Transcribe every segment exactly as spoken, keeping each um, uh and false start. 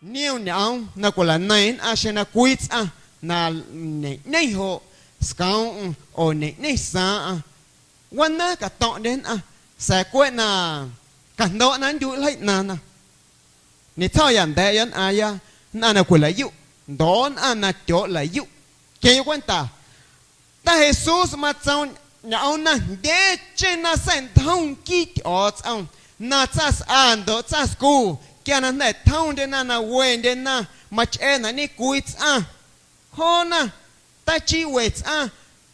Niom ñꞌoom na cwilaꞌneiⁿ nnꞌaⁿ xeⁿ na cwii tsꞌaⁿ na ñeꞌñeⁿ joꞌ scoomꞌm oo ñeꞌñeⁿ saaⁿꞌaⁿ, wanaaⁿ cato̱ⁿꞌndye nnꞌaⁿ, sa̱a̱ cweꞌ na cajndo̱ꞌ na nndyuiiꞌ ljeiiꞌ ꞌnaaⁿna. Ñetsjo̱ya nda̱a̱ꞌyoꞌ nnꞌaaⁿya nnꞌaⁿ na cwilaꞌyuꞌ ndoꞌ nnꞌaⁿ na tyooꞌlaꞌyuꞌ. Queⁿyoꞌ cwenta, Ta Jesús matsoom ñꞌoom najndyee cheⁿ na seiꞌntjom nquii Tyꞌo̱o̱tsꞌom na tsaⁿsꞌa ndoꞌ tsaⁿscu, quia na jnda̱ tjoomndyena na wendyena, machꞌeenaꞌ ñecwii tsꞌaⁿ joona. Tachii we tsꞌaⁿ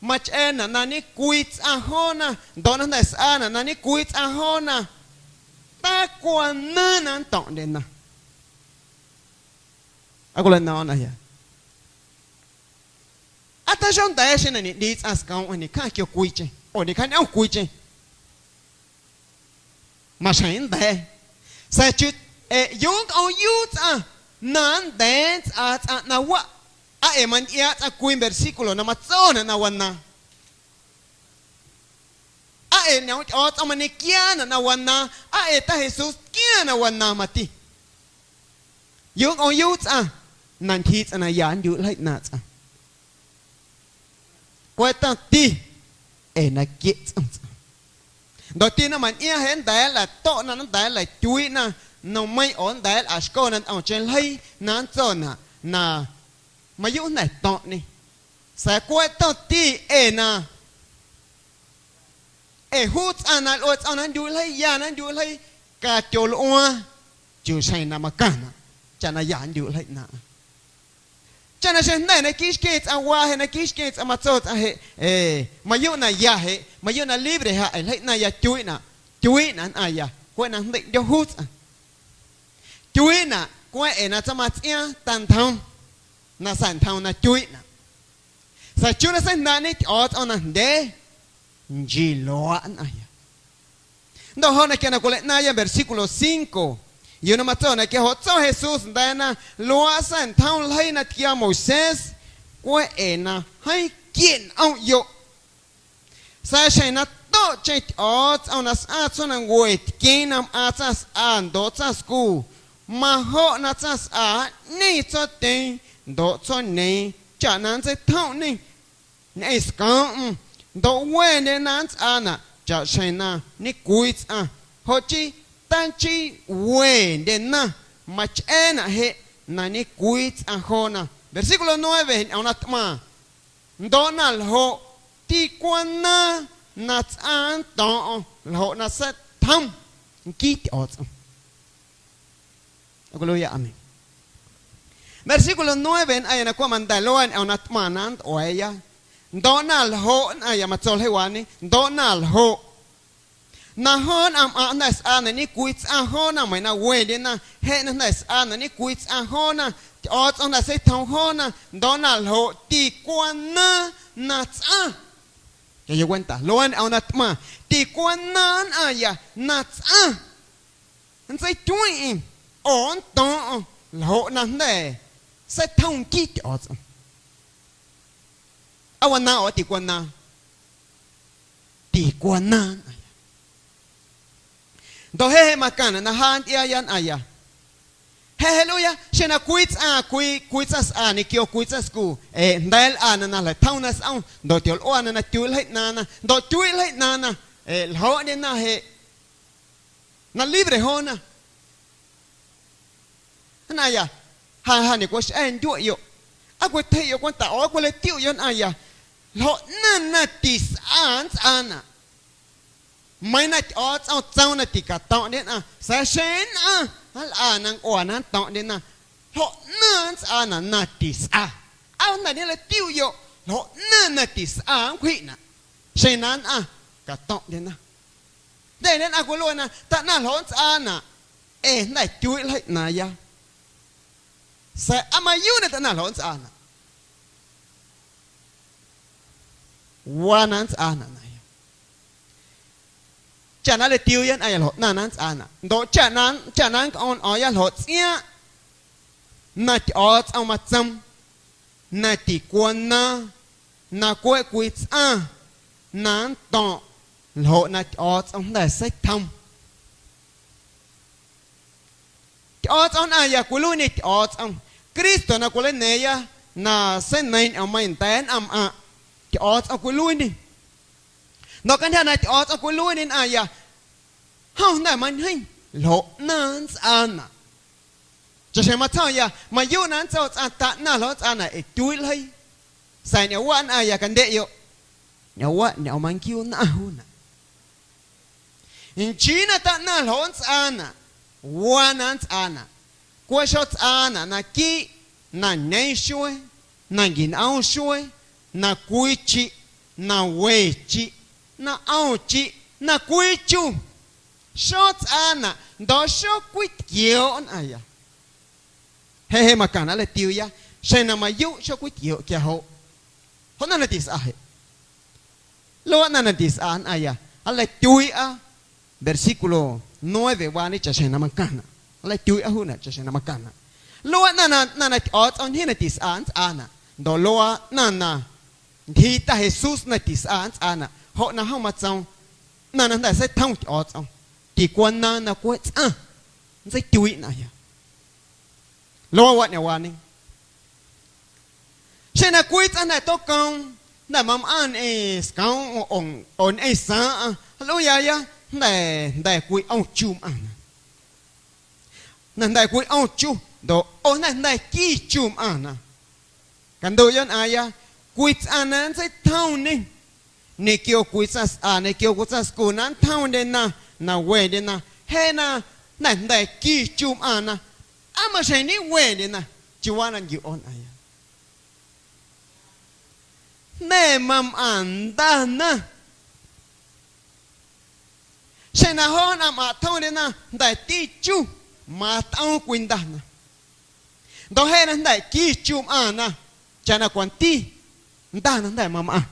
machꞌeenaꞌ na ñecwii tsꞌaⁿ joona, ndoꞌ na jnda̱ sꞌaanaꞌ na ñecwii tsꞌaⁿ joona, tacwanaaⁿ na nnto̱ⁿꞌndyena. Aa cwilaꞌno̱o̱ⁿ naya. Aa taxonda̱a̱ xeⁿ na ñeꞌndii tsꞌaⁿ scoomꞌm ñecjaⁿ quio cwiicheⁿ oo ñecjañꞌom cwiicheⁿ. Maxjeⁿ nnda̱a̱. Sa̱a̱ chu ee yuu nncꞌoomyuu tsꞌaⁿ na nnda̱a̱ nntsꞌaa tsꞌaⁿ ꞌnaⁿ waꞌ. Aa ee mantyꞌiaaꞌ tsꞌaⁿ cwii versículo na matsonaꞌ na wanaaⁿ. Aa ee ñꞌoom Tyꞌo̱o̱tsꞌom mañequiaanaꞌ na wanaaⁿ. Aa ee Ta Jesús tquiaaⁿ na wanaaⁿ mati. Yuu nncꞌoomyuu tsꞌaⁿ na ntyjii tsꞌaⁿ na ya nndyuiiꞌ ljeiiꞌ ꞌnaaⁿꞌ tsꞌaⁿ. Cweꞌ tomti ee na quieꞌ tsꞌom tsꞌaⁿ. Ndoꞌ ti na manꞌiaaⁿ jeꞌ nnda̱a̱ nlato̱ꞌna, nnda̱a̱ nlatyuiiꞌna nomeiⁿꞌ oo nnda̱a̱ nlꞌaxcona ntꞌomcheⁿ ljeii na nntsonaꞌ na mayuuꞌ jnda̱ to̱ⁿꞌñê. Sa̱a̱ cweꞌ tomti ee na Ee juu tsꞌaⁿ na lꞌue tsꞌoom na nndyuiiꞌ ljeiiya na nndyuiiꞌ ljeiiya, catyolꞌuaaⁿ chuuxjeⁿ na macaⁿnaꞌ chaꞌ na ya nndyuiiꞌ ljeiiꞌ ꞌnaaⁿꞌaⁿ. Chaꞌ na xeⁿjnda̱ naquiiꞌ xqueⁿ tsꞌaⁿ waa jeꞌ naquiiꞌ xqueⁿ tsꞌaⁿ matso tsꞌaⁿ jeꞌ, ee, mayuuꞌ na ya jeꞌ, mayuuꞌ na libre ja ee ljeiiꞌ ꞌnaⁿya tyuiiꞌnaꞌ, tyuiiꞌnaꞌ nnꞌaⁿya cweꞌ na jndeiꞌndyo̱ juu tsꞌaⁿ. Tyuiiꞌnaꞌ cweꞌ ee na tsaⁿmaⁿ tsꞌiaaⁿ tantjoom na sa̱ntjoom na tyuiiꞌnaꞌ. Sa̱a̱ chu na seijndaaꞌñe Tyꞌo̱o̱tsꞌom najndyee, nchii luaaꞌ nnꞌaⁿya. Ndoꞌ joꞌ na quia na cwilaꞌnaaⁿya versículo cinco, yuu na matso na quia joꞌ tso Jesús nda̱a̱ na luaaꞌ sa̱ntjoom ljeii na tquia Moisés, cweꞌ ee na jeeⁿ quieꞌ nꞌomꞌyoꞌ. Sa̱a̱ xjeⁿ na toꞌcheⁿ Tyꞌo̱o̱tsꞌom na sꞌaa tsjoomnancue tqueeⁿ na mꞌaaⁿ tsaⁿsꞌa ndoꞌ tsaⁿscu, majoꞌ na tsaⁿsꞌa nꞌñeⁿ tsotyeeⁿ ndoꞌ tsoñeeⁿ chaꞌ na nntseitjomꞌñê ñꞌeⁿ scoomꞌm, ndoꞌ wendyena nntsꞌaanaꞌ chaꞌxjeⁿ na ñecwii tsꞌaⁿ, joꞌ chii tanchii wendyena machꞌeenaꞌ jeꞌ na ñecwii tsꞌaⁿ joona. Versículo nueve ñꞌoom na tꞌmaⁿ, ndoꞌ na ljoꞌ ticwanaaⁿ na tsꞌaⁿ nnto̱o̱ⁿꞌo̱ⁿ ljoꞌ na seitjom nquii Tyꞌo̱o̱tsꞌom. Aleluya, amén. Versículo nueve nnꞌaⁿya na cweꞌ manda̱ luaa ñꞌoom na tꞌmaⁿ na nntꞌua̱a̱ya. Ndoꞌ na ljoꞌ nnꞌaⁿya matso ljeiiwaañe, ndoꞌ na ljoꞌ na joona mꞌaⁿꞌ jnda̱ sꞌaanaꞌ ñecwii tsꞌaⁿ joona meiiⁿ na wendyena jeꞌ na jnda̱ sꞌaanaꞌ ñecwii tsꞌaⁿ joona, Tyꞌo̱o̱tsꞌom jnda̱ seitjoom joona, ndoꞌ na ljoꞌ ticwanaaⁿ na tsꞌaⁿ. Quia yoꞌ cwenta luaa ñꞌoom na tꞌmaⁿ, ticwanaaⁿ nnꞌaⁿya na tsꞌaⁿ nntseicweeⁿꞌeⁿ oo nnto̱o̱ⁿꞌo̱ⁿ ljoꞌ na jnda̱ seitjom nquii Tyꞌo̱o̱tsꞌom. Aa wanaaⁿ oo ticwanaaⁿ? Ticwanaaⁿ nnꞌaⁿya. Ndoꞌ jeꞌ jeꞌ macaⁿnaꞌ na jaa ntyꞌiaaya nnꞌaⁿya. Jeꞌ jeꞌ nlꞌuuya, xeⁿ na cwii tsꞌaⁿ cwii, cwii tsaⁿsꞌa ñequio cwii tsaⁿscu, ee jnda̱a̱ nlꞌana na jlaꞌtjomna sꞌom ndoꞌ tyolꞌuana na tyuiiꞌ ljeiiꞌ ꞌnaaⁿna ndoꞌ tyuiiꞌ ljeiiꞌ ꞌnaaⁿna, ee ljoꞌndyena jeꞌ na libre joona. Nnꞌaⁿya, ja ja ñeꞌcwaxꞌa̱ ndyueꞌyoꞌ, aa cwitjeiꞌyoꞌ cwentaꞌ oo aa cwilatiuꞌyoꞌ nnꞌaⁿya, ljoꞌ ꞌnaⁿ na tisꞌa nntsꞌaanaꞌ. Meiiⁿ na Tyꞌo̱o̱tsꞌom tsoom na ticato̱ⁿꞌndye nnꞌaⁿ, sa̱a̱ xeⁿ nnꞌaⁿ nlꞌa na ncꞌua na nnto̱ⁿꞌndyena, ljoꞌ ꞌnaⁿ nntsꞌaanaꞌ na tisꞌa. Aa jnda̱ ñelatiuꞌyoꞌ, ljoꞌ ꞌnaⁿ na tisꞌa nncwjiꞌnaꞌ xeⁿ na nnꞌaⁿ cato̱ⁿꞌndyena. Jnda̱ nnꞌaⁿ cwiluena taꞌnaⁿ ljoꞌ nntsꞌaanaꞌ ee jnda̱ tyuiiꞌ ljeiiꞌ ꞌnaaⁿya. Sa̱a̱ aa mayuuꞌ na taꞌnaⁿ ljoꞌ nntsꞌaanaꞌ. Waa na nntsꞌaanaꞌ naya. Chaꞌ na nlatiuuya nnꞌaⁿya ljoꞌ ꞌnaⁿ na nntsꞌaanaꞌ ndoꞌ chaꞌ na, chaꞌ na nncꞌoom nꞌo̱o̱ⁿya ljoꞌ tsꞌiaaⁿꞌ na Tyꞌo̱o̱tsꞌom matsoom na ticwanaaⁿ na cweꞌ cwii tsꞌaⁿ na nnto̱ⁿꞌ ljoꞌ na Tyꞌo̱o̱tsꞌom jnda̱ seitjoom. Tyꞌo̱o̱tsꞌom nnꞌaⁿya cwiluiiñe Tyꞌo̱o̱tsꞌom. Cristo na cwilaꞌñeeⁿya na seineiiⁿ ñꞌoommeiⁿꞌ nda̱a̱ nnꞌaⁿmꞌaⁿꞌ, Tyꞌo̱o̱tsꞌom cwiluiiñe. Ndoꞌ cantyja na Tyꞌo̱o̱tsꞌom cwiluiiñe nnꞌaⁿya, jom jnda̱ mañjeeⁿ ljoꞌ ꞌnaⁿ nntsꞌaanaꞌ. Chaꞌxjeⁿ matsoomya, mayuuꞌ na nntso tsꞌaⁿ taꞌnaⁿ ljoꞌ nntsꞌaanaꞌ ee tyuiiꞌ ljeii. Sa̱a̱ ñꞌoomwaꞌ nnꞌaⁿya candyeꞌyoꞌ, ñꞌoomwaꞌ ñꞌoom manquiu nnꞌaⁿ juunaꞌ. Nchii na taꞌnaⁿ ljoꞌ nntsꞌaanaꞌ, waa na nntsꞌaanaꞌ. Cweꞌ xotsꞌaanaꞌ naquiiꞌ na ñeeⁿ xuee, na nquinꞌoom xuee, na cwiicheⁿ, na wecheⁿ, na ꞌomcheⁿ, na cwii chu. Xotsꞌaanaꞌ ndoꞌ xocwitquioꞌ nnꞌaⁿya. Jeꞌ jeꞌ macaⁿnaꞌ nlatiuuya xeⁿ na mayuuꞌ xocwitquioꞌ quia joꞌ. Joꞌ ꞌnaⁿ na tisꞌa jeꞌ. Luaaꞌ ꞌnaⁿ na tisꞌa nnꞌaⁿya, nlatyuiiꞌa versículo nueve waañe chaꞌxjeⁿ na macaⁿnaꞌ. Nlatyuiiꞌa juunaꞌ chaꞌxjeⁿ na macaⁿnaꞌ. Luaaꞌ ꞌnaⁿ na, ꞌnaⁿ na Tyꞌo̱o̱tsꞌom ntyjii na tisꞌa nntsꞌaanaꞌ, ndoꞌ luaaꞌ ꞌnaⁿ na ntyjii Ta Jesús na tisꞌa nntsꞌaanaꞌ, joꞌ na jom matsoom ꞌnaⁿ na jnda̱ seitjom Tyꞌo̱o̱tsꞌom, ticwanaaⁿ na cweꞌ tsꞌaⁿ, nntseityuiiꞌ nnꞌaⁿya. Luaaꞌ waꞌ ñꞌoomwaañe. Xeⁿ na cwii tsꞌaⁿ jnda̱ tocoom, jnda̱ mamꞌaⁿ ñꞌeⁿ scoomꞌm oo, oo ñꞌeⁿ saaⁿꞌaⁿ, nlꞌuuyaya jnda̱ jnda̱ cwiꞌom chu mꞌaⁿna. Jnda̱ jnda̱ cwiꞌom chu ndoꞌ ꞌo jnda̱ jnda̱ qui chu mꞌaⁿna. Canduꞌyoꞌ nnꞌaaⁿya, cwii tsꞌaⁿ na nntseitjomñe ñequio cwii tsaⁿsꞌa, ñequio cwii tsaⁿscu na nntjomndyena na wendyena, jeꞌ na jnda̱ jnda̱ qui chu mꞌaⁿna, aa maxjeⁿ ñewendyena, chiuu na nquiuꞌ ꞌo nnꞌaaⁿya. Jnda̱ mamꞌaⁿ ndana. Xeⁿ na joo nnꞌaⁿmꞌaⁿꞌ tjomndyena jnda̱ ti chu, matꞌoom cwii ndana. Ndoꞌ jeꞌ na jnda̱ qui chu mꞌaⁿna, chaꞌ na cwanti ndana jnda̱ mamꞌaⁿ.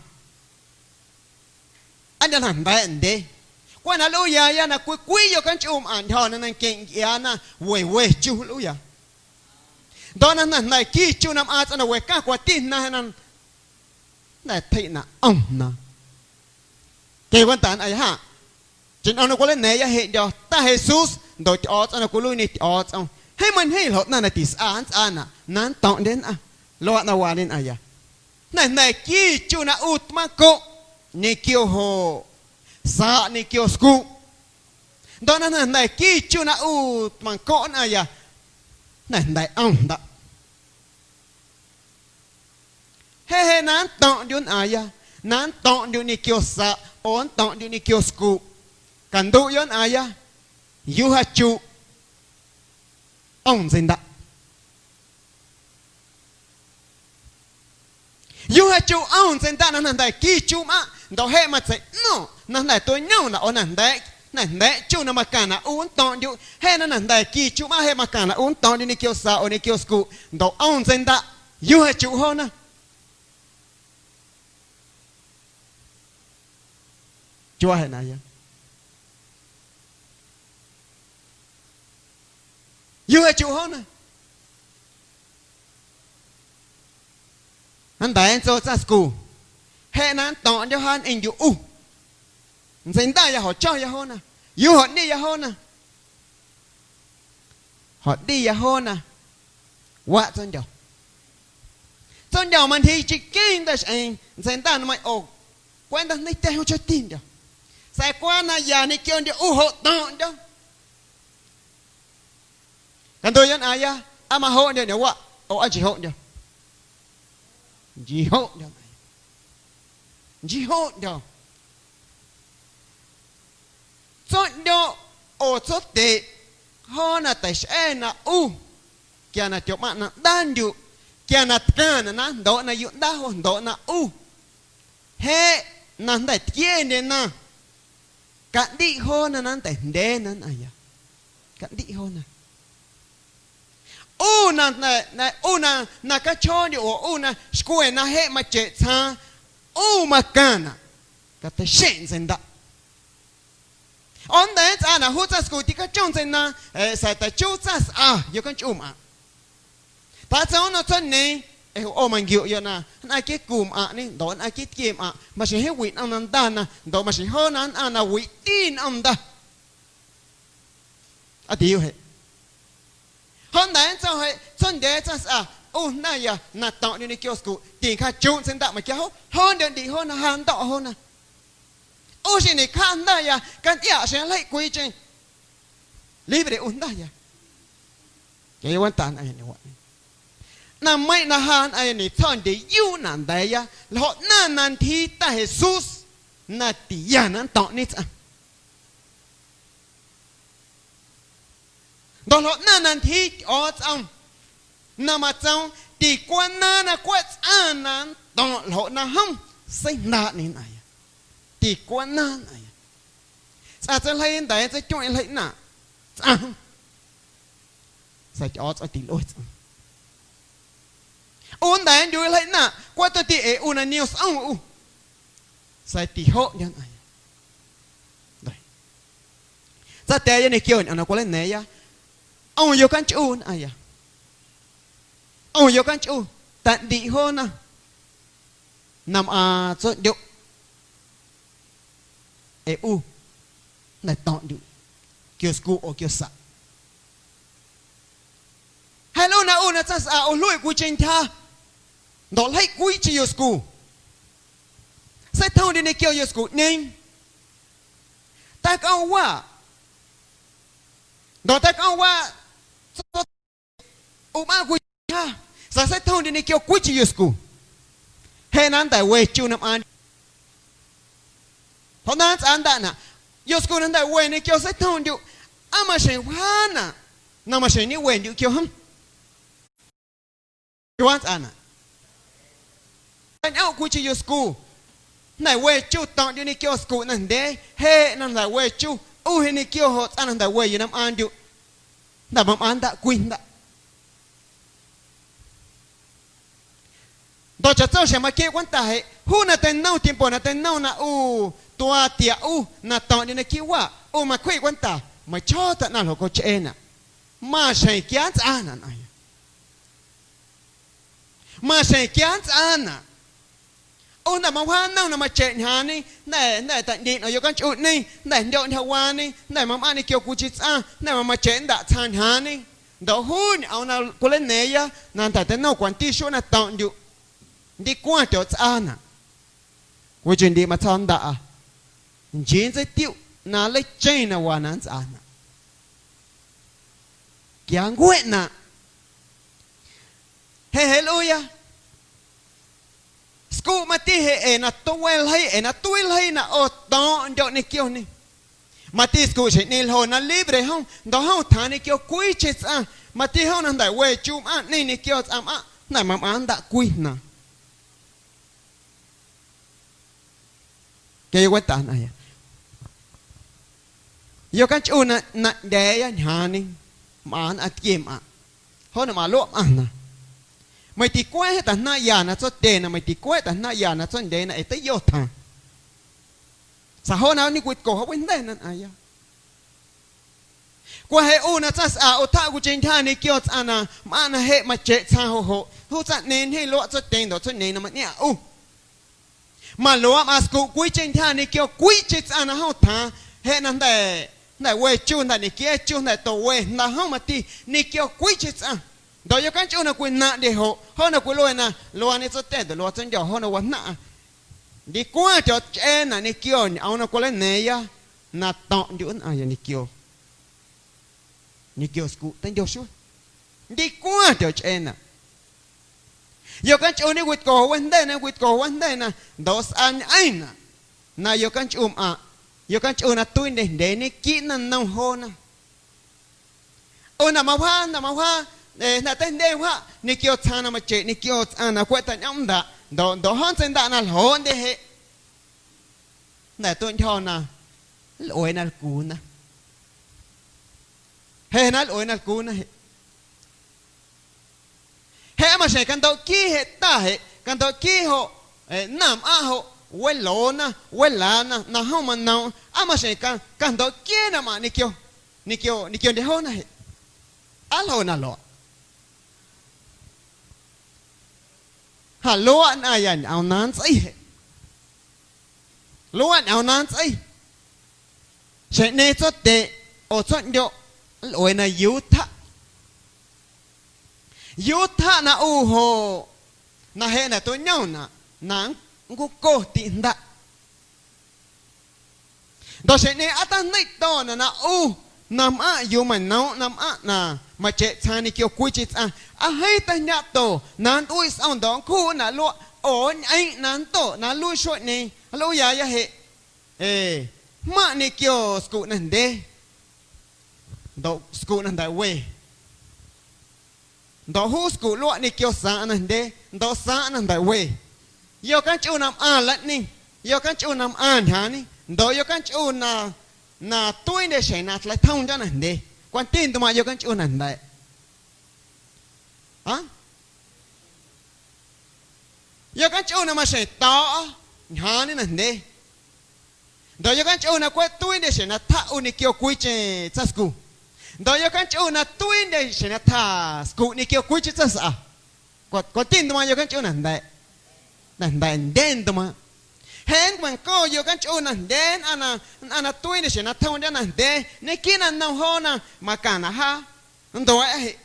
Aa ndyo na jnda̱a̱ꞌ ndyee. Cweꞌ na nlꞌuuyaya na cwii cwii yocanchꞌu mꞌaⁿ ntyjo̱na na nqueⁿ ncꞌiaana we we chu nlꞌuuya. Ndoꞌ na jnda̱ jnda̱ qui chu na mꞌaaⁿ tsꞌaⁿ na we caⁿ cwanti na jnda̱ tjeiꞌ na ꞌomna. Queⁿ cwenta nnꞌaⁿya jaⁿ. Cheⁿ ñꞌoom na cwilaꞌna̱a̱ⁿya jeꞌndyo̱ Ta Jesús ndoꞌ Tyꞌo̱o̱tsꞌom na cwiluiiñe Tyꞌo̱o̱tsꞌom, jeeⁿ mañjeeⁿ ljoꞌ ꞌnaⁿ na tisꞌa nntsꞌaanaꞌ na nnto̱ⁿꞌndye nnꞌaⁿ. Luaaꞌ na waañe nnꞌaⁿya. Jnda̱ jnda̱ qui chu na ꞌu tmaaⁿꞌcoꞌ ñequio joꞌ saꞌ ñequio scuꞌ. Ndoꞌ na jnda̱ jnda̱ qui chu na ꞌu tmaaⁿꞌcoꞌ nnꞌaⁿya, jnda̱ jnda̱ ꞌomndaꞌ. Jeꞌ jeꞌ na nnto̱ⁿꞌndyuꞌ nnꞌaaⁿya, na nnto̱ⁿꞌndyuꞌ ñequio saꞌ oo nnto̱ⁿꞌndyuꞌ ñequio scuꞌ, canduꞌyoꞌ nnꞌaaⁿya, yujachuꞌ ꞌom ntseindaꞌ. Yujachuꞌ ꞌom ntseindaꞌ na jnda̱ jnda̱ qui chu mꞌaⁿꞌ, ndoꞌ jeꞌ matseiꞌno̱ⁿꞌ na jnda̱ tueñomnaꞌ oo na jnda̱a̱ꞌ, na jnda̱a̱ꞌ chu na macaⁿnaꞌ ꞌu nnto̱ⁿꞌndyuꞌ, jeꞌ na jnda̱ jnda̱ qui chu mꞌaⁿꞌ jeꞌ macaⁿnaꞌ ꞌu nnto̱ⁿꞌndyuꞌ ñequio saꞌ oo ñequio scuꞌ, ndoꞌ ꞌom ntseindaꞌ, yujachuꞌ joona. Chuaa jeꞌ na ya. Yujachuꞌ joona. Nnda̱a̱ nntso tsaⁿscu, jeꞌ na nnto̱ⁿꞌndyo̱ jaa ñꞌeⁿndyuꞌ ꞌu. Ntseindaꞌya joꞌ cho̱ya joona, yujachuꞌ joꞌ ꞌndiya joona. Joꞌ ꞌndiya joona, waꞌ tsondyo̱. Tsondyo̱ mantyjiicheⁿ queⁿ nda̱xꞌeeⁿ ntseindaꞌ nmeiⁿꞌ ꞌo cweꞌ nda̱jndeitya̱ jom chotindyo̱. Sa̱a̱ cwaaⁿ na ya ñequiondyo̱ ꞌu joꞌ to̱ⁿꞌndyo̱. Canduꞌyoꞌ nnꞌaaⁿya, aa majoꞌndyo̱ ñꞌoomwaꞌ oo aa nchii joꞌndyo̱? Nchii joꞌndyo̱. Nchii joꞌndyo̱. Tsoꞌndyoꞌ oo tsotyeꞌ, joona teixꞌa̱ na ꞌu, quia na tyoꞌmaⁿꞌ na ꞌndandyuꞌ, quia na tcaⁿnaꞌ na nndoꞌ na yuꞌ ꞌndaa joꞌ jndoꞌ na ꞌu. Jeꞌ na jnda̱ tquiendyena, caꞌndiꞌ joona na nnteijndyeena nnꞌaⁿya. Caꞌndiꞌ joona. ꞌU na, na, na, ꞌu na, na cachjooꞌndyoꞌ oo ꞌu na xcwe na jeꞌ macheꞌ tsjaaⁿ, ꞌu macaⁿnaꞌ, cateixeⁿ ntseindaꞌ. ꞌO nnda̱a̱ nntsꞌaanaꞌ juu tsaⁿscu ticachom ntseinaaⁿ, ee, sa̱a̱ teichuu tsaⁿsꞌa yocanchꞌu mꞌaⁿꞌ. Tjaa tsoom nnom tsjo̱ꞌñeeⁿ, ee, ꞌo manquiuꞌyoꞌ na nnꞌaⁿ quiiꞌ cumꞌaⁿꞌñe ndoꞌ nnꞌaⁿ quiiꞌ tquiemꞌaⁿꞌ, maxjeⁿ jeeⁿ wiꞌ nꞌom na ndana ndoꞌ maxjeⁿ joona nnꞌaⁿ na wiꞌti nꞌom nda. Aa tiyuꞌ jeꞌ. Joꞌ nda̱a̱ nntsoom jeꞌ tsjo̱ꞌndya̱a̱ tsaⁿsꞌa, ꞌu jnaⁿya na to̱ⁿꞌndyuꞌ ñequio scuꞌ, tincjaachuuꞌ nntseijndaꞌ meiⁿquia juu, joondyoꞌ ndiꞌ joo na ja ndo̱ꞌ joona. ꞌU xjeⁿ ñeꞌcjaꞌ jnda̱ya, cantyꞌiaꞌ xjeⁿ na jleiꞌ cwiicheⁿ libre ꞌu jnda̱ya. Quia cwenta nnꞌaⁿya ñewaꞌñe. Ꞌnaⁿmeiⁿꞌ na ja nnꞌaⁿya ñetsjo̱ꞌndyeyuuꞌnaꞌ nda̱a̱ya, ljoꞌ ꞌnaⁿ na ntyjii Ta Jesús na tiya na nnto̱ⁿꞌñe tsꞌaⁿ. Ndoꞌ ljoꞌ ꞌnaⁿ na ntyjii Tyꞌo̱o̱tsꞌom na matsoom: Ticwanaaⁿ na cweꞌ tsꞌaⁿ na nnto̱ⁿꞌ ljoꞌ na jom seijndaaꞌñe nnꞌaⁿya. Ticwanaaⁿ nnꞌaⁿya. Tsꞌaⁿ tseiljeii nnda̱a̱ nntseityueeⁿ ljeiꞌ ꞌnaaⁿꞌ tsꞌaⁿ jom, sa̱a̱ Tyꞌo̱o̱tsꞌom tilꞌue tsꞌaⁿ. ꞌU nnda̱a̱ nndyuiiꞌ ljeiꞌ ꞌnaaⁿꞌ cweꞌ tomti ee ꞌu na niom sꞌom ꞌu, sa̱a̱ tijoꞌndyo̱ nnꞌaⁿya. Tsaⁿtya̱a̱ya ñequio ñꞌoom na cwileina̱a̱ⁿya. ꞌOom yocanchꞌu nnꞌaⁿya. ꞌOom yocanchꞌu, taꞌndiꞌ joona na mꞌaaⁿ tsoꞌndyoꞌ. Ee ꞌu jnda̱ to̱ⁿꞌndyuꞌ quio scu oo quio saꞌ. Jeꞌ lꞌu na ꞌu na tsaⁿsꞌa ꞌu jluiꞌ cwiicheⁿ ntyja ndoꞌ ljeiꞌ cwiicheⁿ yuscu, seitjomndyoꞌ ñequio yuscuꞌñeeⁿ. Tacꞌoomwaꞌ ndoꞌ tacꞌoomwaꞌ tso ꞌu mꞌaaⁿ cwii ntyja, sa̱a̱ seitjomndyoꞌ ñequio cwiicheⁿ yuscu jeꞌ na nnda̱we chu na mꞌaaⁿ. Joꞌ na nntsꞌaandaꞌnaꞌ, yuscu na jnda̱we ñequio seitjomndyoꞌ, aa maxjeⁿ wjaanaꞌ na maxjeⁿ ñewendyuꞌ quio jom. Chiuuwaa nntsꞌaanaꞌ. Tañꞌomꞌ cwiicheⁿ yuscu, jnda̱we chu to̱ⁿꞌndyuꞌ ñequio scuꞌ najndyee, jeꞌ na jnda̱we chu, ꞌu jeꞌ ñequio joꞌ tsꞌaⁿ na jnda̱we yuu na mꞌaaⁿndyuꞌ, jnda̱ mamꞌaaⁿ ndaꞌ cwii jndaꞌ. Ndoꞌ chaꞌtso xjeⁿ maqueⁿ cwenta jeꞌ, juu na teinom tiempo na teinom na ꞌu tuaa tiaꞌ ꞌu na to̱ⁿꞌndyuꞌ naquiiꞌ waꞌ, ꞌu macwjiꞌ cwenta, meiⁿchjoo taꞌnaⁿ ljoꞌ cochꞌeenaꞌ, maxjeⁿ quia nntsꞌaanaꞌ nnꞌaⁿya. Maxjeⁿ quia nntsꞌaanaꞌ. ꞌU jnda̱ mawjaa nnom na macheꞌ ñjaaⁿñe, jnda̱ jnda̱ taꞌndiꞌ nꞌom yocanchꞌuꞌñeeⁿ, jnda̱ jndyoꞌ ntyjawaañe, jnda̱ mamꞌaaⁿ ñequio cwiicheⁿ tsꞌaⁿ, jnda̱ mamacheꞌ ndaꞌ tsaⁿ ñjaaⁿñe. Ndoꞌ juu ñꞌoom na cwileina̱a̱ⁿya na jnda̱ teinom cwanti xuee na to̱ⁿꞌndyuꞌ, ndicwaⁿ tyotsꞌaanaꞌ. Cwiicheⁿ ndiiꞌ matsjo̱ꞌ nndaꞌa, nchii nntseitiuꞌ na nleicheⁿ na waa na nntsꞌaanaꞌ. Quia nncueꞌnaꞌ. Jeꞌ jeꞌ nlꞌuuya, scuꞌ mati jeꞌ ee na tueeꞌ ljeii, ee na tuii ljeii na ꞌo to̱ⁿꞌndyoꞌ ñequioñe. Mati scuꞌ xjeⁿꞌñeeⁿ ljo na libre jom, ndoꞌ jom tjaaⁿ ñequio cwiicheⁿ tsꞌaⁿ. Mati jom na jnda̱we chu mꞌaⁿꞌñeeⁿ ñequio tsꞌaⁿ mꞌaⁿꞌ, jnda̱ mamꞌaaⁿ ndaꞌ cwii jnaⁿ. Quia yocanchꞌu nnꞌaⁿya. Yocanchꞌu na naⁿꞌndya̱a̱ya ñjaaⁿñe, mꞌaⁿ nnꞌaⁿ tquiemꞌaⁿꞌ, joꞌ na mꞌaⁿ luaꞌ mꞌaⁿna. Meiⁿ ticueeꞌ jeꞌ tajnaⁿꞌya na tsotyena, meiⁿ ticueeꞌ tajnaⁿꞌya na tsoꞌndyeena ee teiyo tjaaⁿ. Sa̱a̱ joꞌ na ñecwitco joꞌ wajndeiꞌna nnꞌaⁿya. Cwa jeꞌ ꞌu na tsaⁿsꞌa ꞌu tjaꞌ cwiicheⁿ ntyja ñequio tsꞌaⁿ na mꞌaⁿꞌ na jeꞌ macheꞌ tsjaaⁿ joꞌ joꞌ, juu tsaⁿꞌñeeⁿ ñjeeⁿ luaꞌ tsotyee ndoꞌ tsoñeeⁿ na mañꞌaⁿ ꞌu. Maluaaꞌ mꞌaⁿ scuꞌ cwiicheⁿ ntyja ñequio cwiicheⁿ tsꞌaⁿ na jom tjaaⁿ, jeꞌ na jnda̱, jnda̱ we chu, jnda̱ ñequiee chu, jnda̱ towe jnda jom mati ñequio cwiicheⁿ tsꞌaⁿ. Ndoꞌ yocanchꞌu na cwinaⁿꞌndye joꞌ, joꞌ na cwilue na luaañe tsotyee ndoꞌ luaa tsoꞌndyo̱ joꞌ na wajnaⁿꞌa. Ndicwaⁿ tyochꞌeenaꞌ ñequio ñꞌoom na cwileina̱a̱ⁿya na to̱ⁿꞌndyuꞌ nnꞌaⁿya ñequio, ñequio scuꞌ teindyo xuee. Ndicwaⁿ tyochꞌeenaꞌ. Yocanchꞌu ñecwitco wajndeiꞌna, ñecwitco wajndeiꞌna, ndoꞌ sꞌaañꞌeⁿnaꞌ na yocanchꞌu mꞌaⁿꞌ, yocanchꞌu na tuiindye jndyee ñequiiꞌ naⁿnom joona. ꞌU na mawjaa, na mawjaa, ee, jnda̱ teijndye wjaꞌ ñequio tsjaaⁿ na macheꞌ ñequio tsꞌaⁿ na cweꞌ taꞌñomꞌ ndaꞌ, ndoꞌ, ndoꞌ jom ntseindaꞌ na ljoꞌndye jeꞌ. Jnda̱ tueꞌntyjo̱ na nlꞌueeꞌ na lcuuna. Jeꞌ na nlꞌueeꞌ na lcuuna jeꞌ. Jeꞌ aa maxjeⁿ candoꞌ quii jeꞌ ta jeꞌ, candoꞌ quii joꞌ, ee, naⁿmꞌaⁿꞌ joꞌ weloona, welaana, na jom manoomꞌ, aa maxjeⁿ ca, candoꞌ quii na mꞌaⁿꞌ ñequio, ñequio, ñequiondye joona jeꞌ. Aa ljoꞌ na luaꞌ. Ja luaꞌ nnꞌaⁿya ñꞌoom na nntsꞌi jeꞌ. Luaꞌ ñꞌoom na nntsꞌi. Xjeⁿꞌñeeⁿ tsotyeꞌ oo tsoꞌndyoꞌ nlꞌuee na yuu tjaꞌ. ¿Yuu tjaꞌ na ꞌu joꞌ na jeꞌ na tueꞌñomnaꞌ na nncwuco tiꞌjndaꞌ? Ndoꞌ xjeⁿꞌñeeⁿ aa tajndeiꞌto̱naꞌ na ꞌu na mꞌaⁿꞌ yuu mañoomꞌ na mꞌaⁿꞌ na macheꞌ tsjaaⁿ ñequio cwiicheⁿ tsꞌaⁿ, aa jeeⁿ teijndaaꞌto na nntꞌuiꞌ sꞌom ndoꞌ nncjuꞌnaꞌ luaꞌ oo nñꞌeⁿꞌ na nntoꞌ na nluii xueeꞌñeeⁿ, nluiiyaya jeꞌ, ee, jmaⁿꞌ ñequio scuꞌ najndyee ndoꞌ scuꞌ na jnda̱ꞌ we. Ndoꞌ juu scuꞌ luaꞌ ñequio saaⁿꞌaⁿ najndyee ndoꞌ saaⁿꞌaⁿ na jnda̱ꞌ we. Yocanchꞌu na mꞌaⁿ laꞌñeeⁿ, yocanchꞌu na mꞌaⁿ ñjaaⁿñe, ndoꞌ yocanchꞌu na, na tuiindye xjeⁿ na tleitjomndyo̱ najndyee. ¿Cwanti ntmaaⁿꞌ yocanchꞌu na jnda̱ꞌ? ¿Ah? Yocanchꞌu na maxjeⁿ to̱o̱ꞌa ñjaaⁿñe najndyee. Ndoꞌ yocanchꞌu na cweꞌ tuiindye xjeⁿ na tjaꞌ ꞌu ñequio cwiicheⁿ tsaⁿscu. Ndoꞌ yocanchꞌu na tuiindye xjeⁿ na tjaꞌ scuꞌ ñequio cwiicheⁿ tsaⁿsꞌa. ¿Cwa-, cwanti ntmaaⁿꞌ yocanchꞌu na jnda̱ꞌ? Na jnda̱ꞌ ndye ntmaaⁿꞌ. Jeꞌ nncwancoꞌ yocanchꞌu na jndyee nnꞌaⁿ na, nnꞌaⁿ na tuiindye xjeⁿ na tjomndyo̱ najndyee, ñequiiꞌ na nnom joona macaⁿnaꞌ jaa nntua̱a̱ꞌa jeꞌ.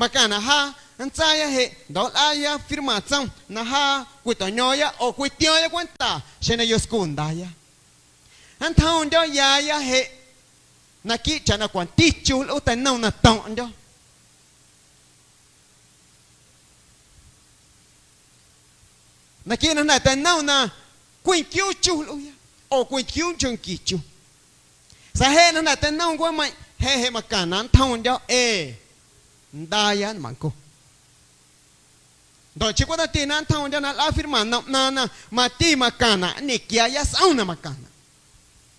Macaⁿnaꞌ jaa nntsaaya jeꞌ ndoꞌ nlꞌaaya firma tsom na jaa cwitoꞌño̱o̱ⁿya oo cwitio̱o̱ⁿya cwenta xeⁿ na yoscu ndaya. Nntjomndyo̱yaya jeꞌ naquiiꞌ chaꞌna cwanti chu lꞌuu teinom na to̱ⁿꞌndyo̱. Naquiiꞌ na jnda̱ teinom na cwinquiuu chu lꞌuuya oo cwinquiuuncho nqui chu. Sa̱a̱ jeꞌ na jnda̱ teinom ncueemeiⁿꞌ, jeꞌ jeꞌ macaⁿnaꞌ nntjomndyo̱ ee ndaya nmaⁿnco. Ndoꞌ nchii cweꞌ tomti na nntjomndyo̱ na nlꞌaa firma nnom ꞌnaaⁿ na mati macaⁿnaꞌ nñequiaaya sꞌom na macaⁿnaꞌ.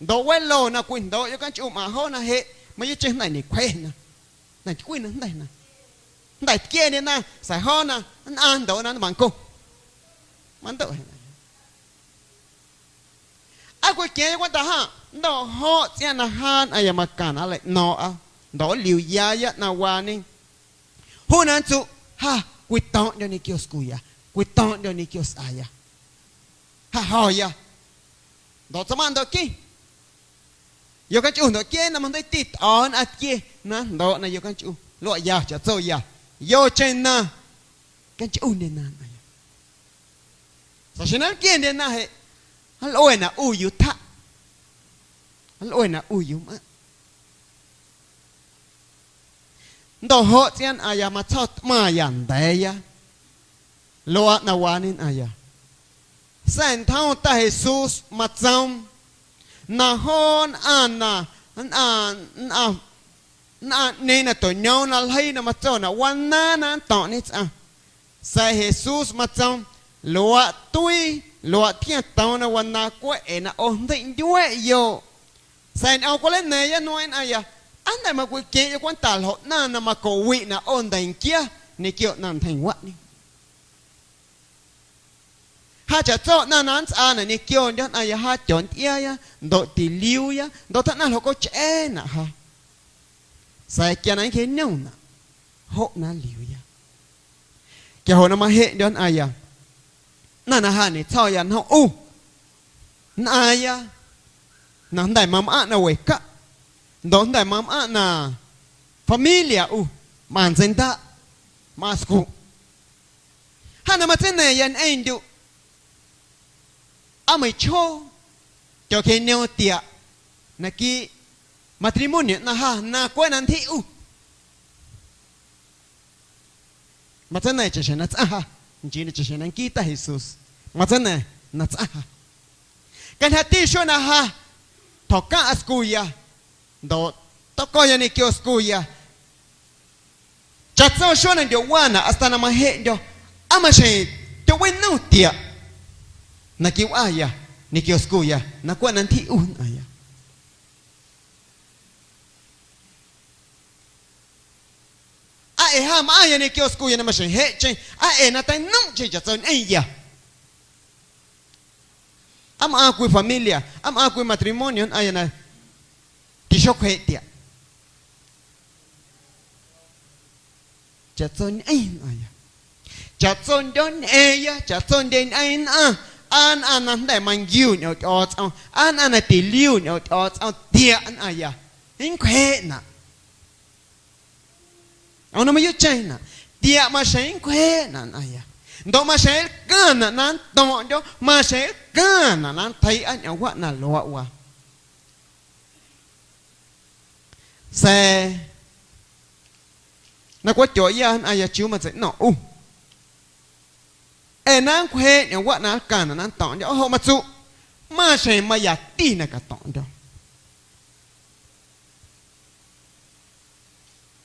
Ndoꞌ welo na cwijndooꞌ yocanchꞌu mꞌaⁿ joona jeꞌ mayuuꞌcheⁿ jnda̱ ñecwjena. Jnda̱ tycwi na jnda̱ na, jnda̱ tquieñena, sa̱a̱ joona nnꞌaⁿ ndooꞌ na nmaⁿnco. Mandoꞌ jeꞌ. Aa cwiqueⁿ cwenta jaa, ndoꞌ joꞌ tsꞌiaaⁿ na jaa nnꞌaⁿya macaⁿnaꞌ nleiꞌno̱o̱ⁿꞌa ndoꞌ nliuyaaya ꞌnaⁿwaañe. Juu na nntsuꞌ, ja cwito̱ⁿꞌndyo̱ ñequio scuya, cwito̱ⁿꞌndyo̱ ñequio sꞌaya. Ja jo̱ya. Ndoꞌ tsaⁿmaⁿ ndoꞌ queⁿ. Yocanchꞌu ndoꞌ queⁿ na majndeiiti tꞌo̱ nnꞌaⁿ tquie na jndooꞌ na yocanchꞌu luaꞌya chaꞌtsoya. Yocheⁿ na canchꞌundyena nnꞌaⁿya. Sa̱a̱ xeⁿ na nlquiendyena jeꞌ, nlꞌuenaꞌ ꞌu yuu tjaꞌ. Nlꞌuenaꞌ ꞌu yuu mꞌaⁿꞌ. Ndoꞌ joꞌ tsꞌiaaⁿ nnꞌaⁿya matsjo̱ꞌ tꞌmaⁿya nda̱a̱ya. Luaaꞌ na waañe nnꞌaⁿya. Sa̱a̱ ntjom Ta Jesús matsoom na joo nnꞌaⁿ na nnꞌaⁿ, nnꞌaⁿ, nnꞌaⁿꞌñeeⁿ na toꞌñoom na ljeii na matsonaꞌ wanaaⁿ na nnto̱ⁿꞌñe tsꞌaⁿ. Sa̱a̱ Jesús matsoom: Luaaꞌ tuii, luaaꞌ tquiaⁿ toom na wanaaⁿ cweꞌ ee na ꞌo jndeiꞌndyueꞌyoꞌ. Sa̱a̱ ñꞌoom cweꞌ nleina̱a̱ⁿya nmeiiⁿ nnꞌaⁿya, aa jnda̱ macwiqueⁿꞌyoꞌ cwenta ljoꞌ ꞌnaⁿ na macoꞌwiꞌnaꞌ ꞌo ndeiiⁿquia ñequio ꞌnaⁿ ntjeiⁿ waꞌñe. Ja chaꞌtso ꞌnaⁿ na nntsꞌaanaꞌ ñequiondyo̱ nnꞌaⁿya ja tyo̱ntyꞌiaaya ndoꞌ tiliuuya ndoꞌ tjaaꞌnaⁿ ljoꞌ cochꞌeenaꞌ ja. Sa̱a̱ quia na nncjeꞌñomnaꞌ, joꞌ na nliuuya. Quia joꞌ na majeꞌndyo̱ nnꞌaⁿya, ꞌnaⁿ na ja ñetsjo̱ya nnom ꞌu, nnꞌaaⁿya na jnda̱ mamꞌaⁿꞌ na we caꞌ, ndoꞌ jnda̱ mamꞌaⁿꞌ na familia ꞌu mꞌaⁿ ntseindaꞌ, mꞌaⁿ scuꞌ. Ja na matseina̱ⁿya ñꞌeⁿndyuꞌ, aa meiⁿchjoo tyocjeꞌñoom tiaꞌ naquiiꞌ matrimonio ꞌnaⁿ ja na cweꞌ na ntyjiꞌ ꞌu. Matseina̱ⁿ chaꞌxjeⁿ na tsꞌaⁿ ja, nchii na chaꞌxjeⁿ na nquii Ta Jesús, matseina̱ⁿ na tsꞌaⁿ ja. Cantyjati xuee na ja tjo̱caⁿꞌa scuya ndoꞌ toco̱ya ñequio scuya, chaꞌtso xuee na ndyowaanaꞌ hasta na majeꞌndyo̱, aa maxjeⁿ tyowinnom tiaꞌ na quiwꞌaya ñequio scuya na cweꞌ na ntyjiꞌ ꞌu nnꞌaⁿya. Aa ee ja mꞌaⁿya ñequio scuya na maxjeⁿ jeꞌcheⁿ, aa ee na teinomꞌcheⁿ chaꞌtso ñꞌeⁿya. Aa mꞌaaⁿ cwii familia, aa mꞌaaⁿ cwii matrimonio nnꞌaⁿya na tixocwjeeꞌ tiaꞌ. Chaꞌtso ñꞌeⁿ nnꞌaⁿya. Chaꞌtsondyo̱ ñꞌeeⁿya, chaꞌtsondye ñꞌeeⁿ nnꞌaⁿ, aa nnꞌaⁿ na jnda̱ manquiu ñꞌoom Tyꞌo̱o̱tsꞌom, aa nnꞌaⁿ na tiliu ñꞌoom Tyꞌo̱o̱tsꞌom tiaꞌ nnꞌaⁿya, nncwjeeꞌnaꞌ. Ñꞌoom na mayuuꞌcheⁿnaꞌ, tiaꞌ maxjeⁿ nncwjeeꞌnaꞌ nꞌomya. Ndoꞌ maxjeⁿ nlcaⁿnaꞌ na nnto̱ⁿꞌndyo̱, maxjeⁿ nlcaⁿnaꞌ na nntjeiiꞌa ñꞌoomwaꞌ na luaaꞌ waa. Sa̱a̱ na cweꞌ tyoꞌya nnꞌaⁿya chiuu matseiꞌno̱ⁿꞌ ꞌu. Ee na nncwjeeꞌ ñꞌoomwaꞌ na nlcaⁿnaꞌ na nnto̱ⁿꞌndyo̱, joꞌ matsuꞌ, maxjeⁿ mayati na cato̱ⁿꞌndyo̱.